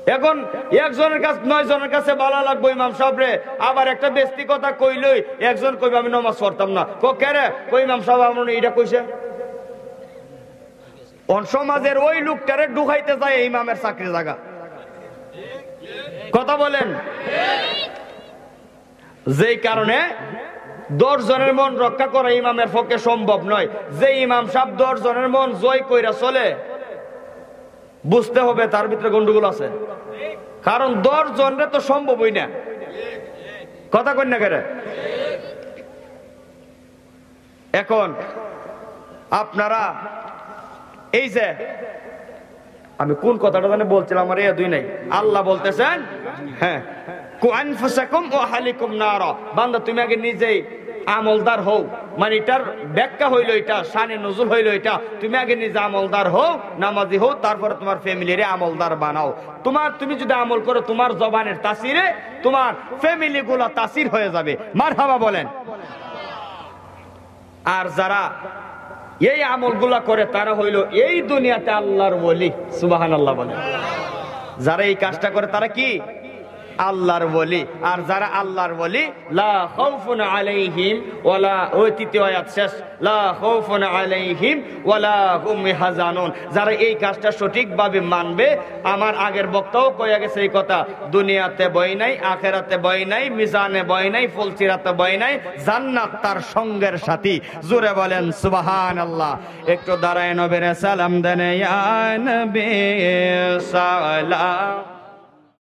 এখন একজনের কাছে, নয় জনের কাছে ভালা লাগবো ইমাম সাহেবরে, আবার একটা বেস্তি কথা কইলই একজন কইবে, "আমি নামাজ পড়তাম না।" কো, "কেরে?" কো, "ইমাম সাহেব আমার এইটা কইছে।" অন সমাজের ওই লোকটারে ঢুকাইতে যায় ইমামের চাকরি জাগা। কথা বলেন। যেই কারণে দশ জনের মন রক্ষা করা ইমামের পক্ষে সম্ভব নয়। যে ইমাম সাহেব দশ জনের মন জয় কইরা চলে, বুঝতে হবে তার ভিতরে গন্ডগোল আছে, কারণ দশ জনরে তো সম্ভবই না। কথা কইন না কেরে? এখন আপনারা এই যে, আমি কোন কথাটা জানি বলছিলাম, আমার এ দুই নাই। আল্লাহ বলতেছেন, হ্যাঁ, "কু আনফুসাকুম ওয়া আহলিকুম নারা।" বান্দা, তুমি আগে নিজেই আমলদার হও। মানে, এটার ব্যাখ্যা হইল এটা, শানে নজুল হইল এটা, তুমি আগে নিজে আমলদার হও, নামাজি হও, তারপরে তোমার ফ্যামিলিরে আমলদার বানাও। তোমার, তুমি যদি আমল করো, তোমার জবানের তাসিরে তোমার ফ্যামিলি গুলা তাসির হয়ে যাবে। মারহাবা বলেন। আর যারা এই আমলগুলা করে, তারা হইল এই দুনিয়াতে আল্লাহর ওলি। সুবহানাল্লাহ বলে। যারা এই কাজটা করে, তারা কি? আল্লাহর ওলি। আর যারা আল্লাহর ওলি, লা খাউফুন আলাইহিম ওয়ালা, ওই তৃতীয় আয়াত শেষ, লা খাউফুন আলাইহিম ওয়ালা হুম ইয়াহজানুন। যারা এই কাজটা সঠিকভাবে মানবে, আমার আগের বক্তাও কইয়া গেছে এই কথা, দুনিয়াতে ভয় নাই, আখেরাতে ভয় নাই, মিজানে ভয় নাই, ফুলসিরাতে ভয় নাই, জান্নাত তার সঙ্গের সাথী। জোরে বলেন সুবহানাল্লাহ। একটু দাঁড়ায় নবীরে সালাম দেন, ইয়া নবী সালাম।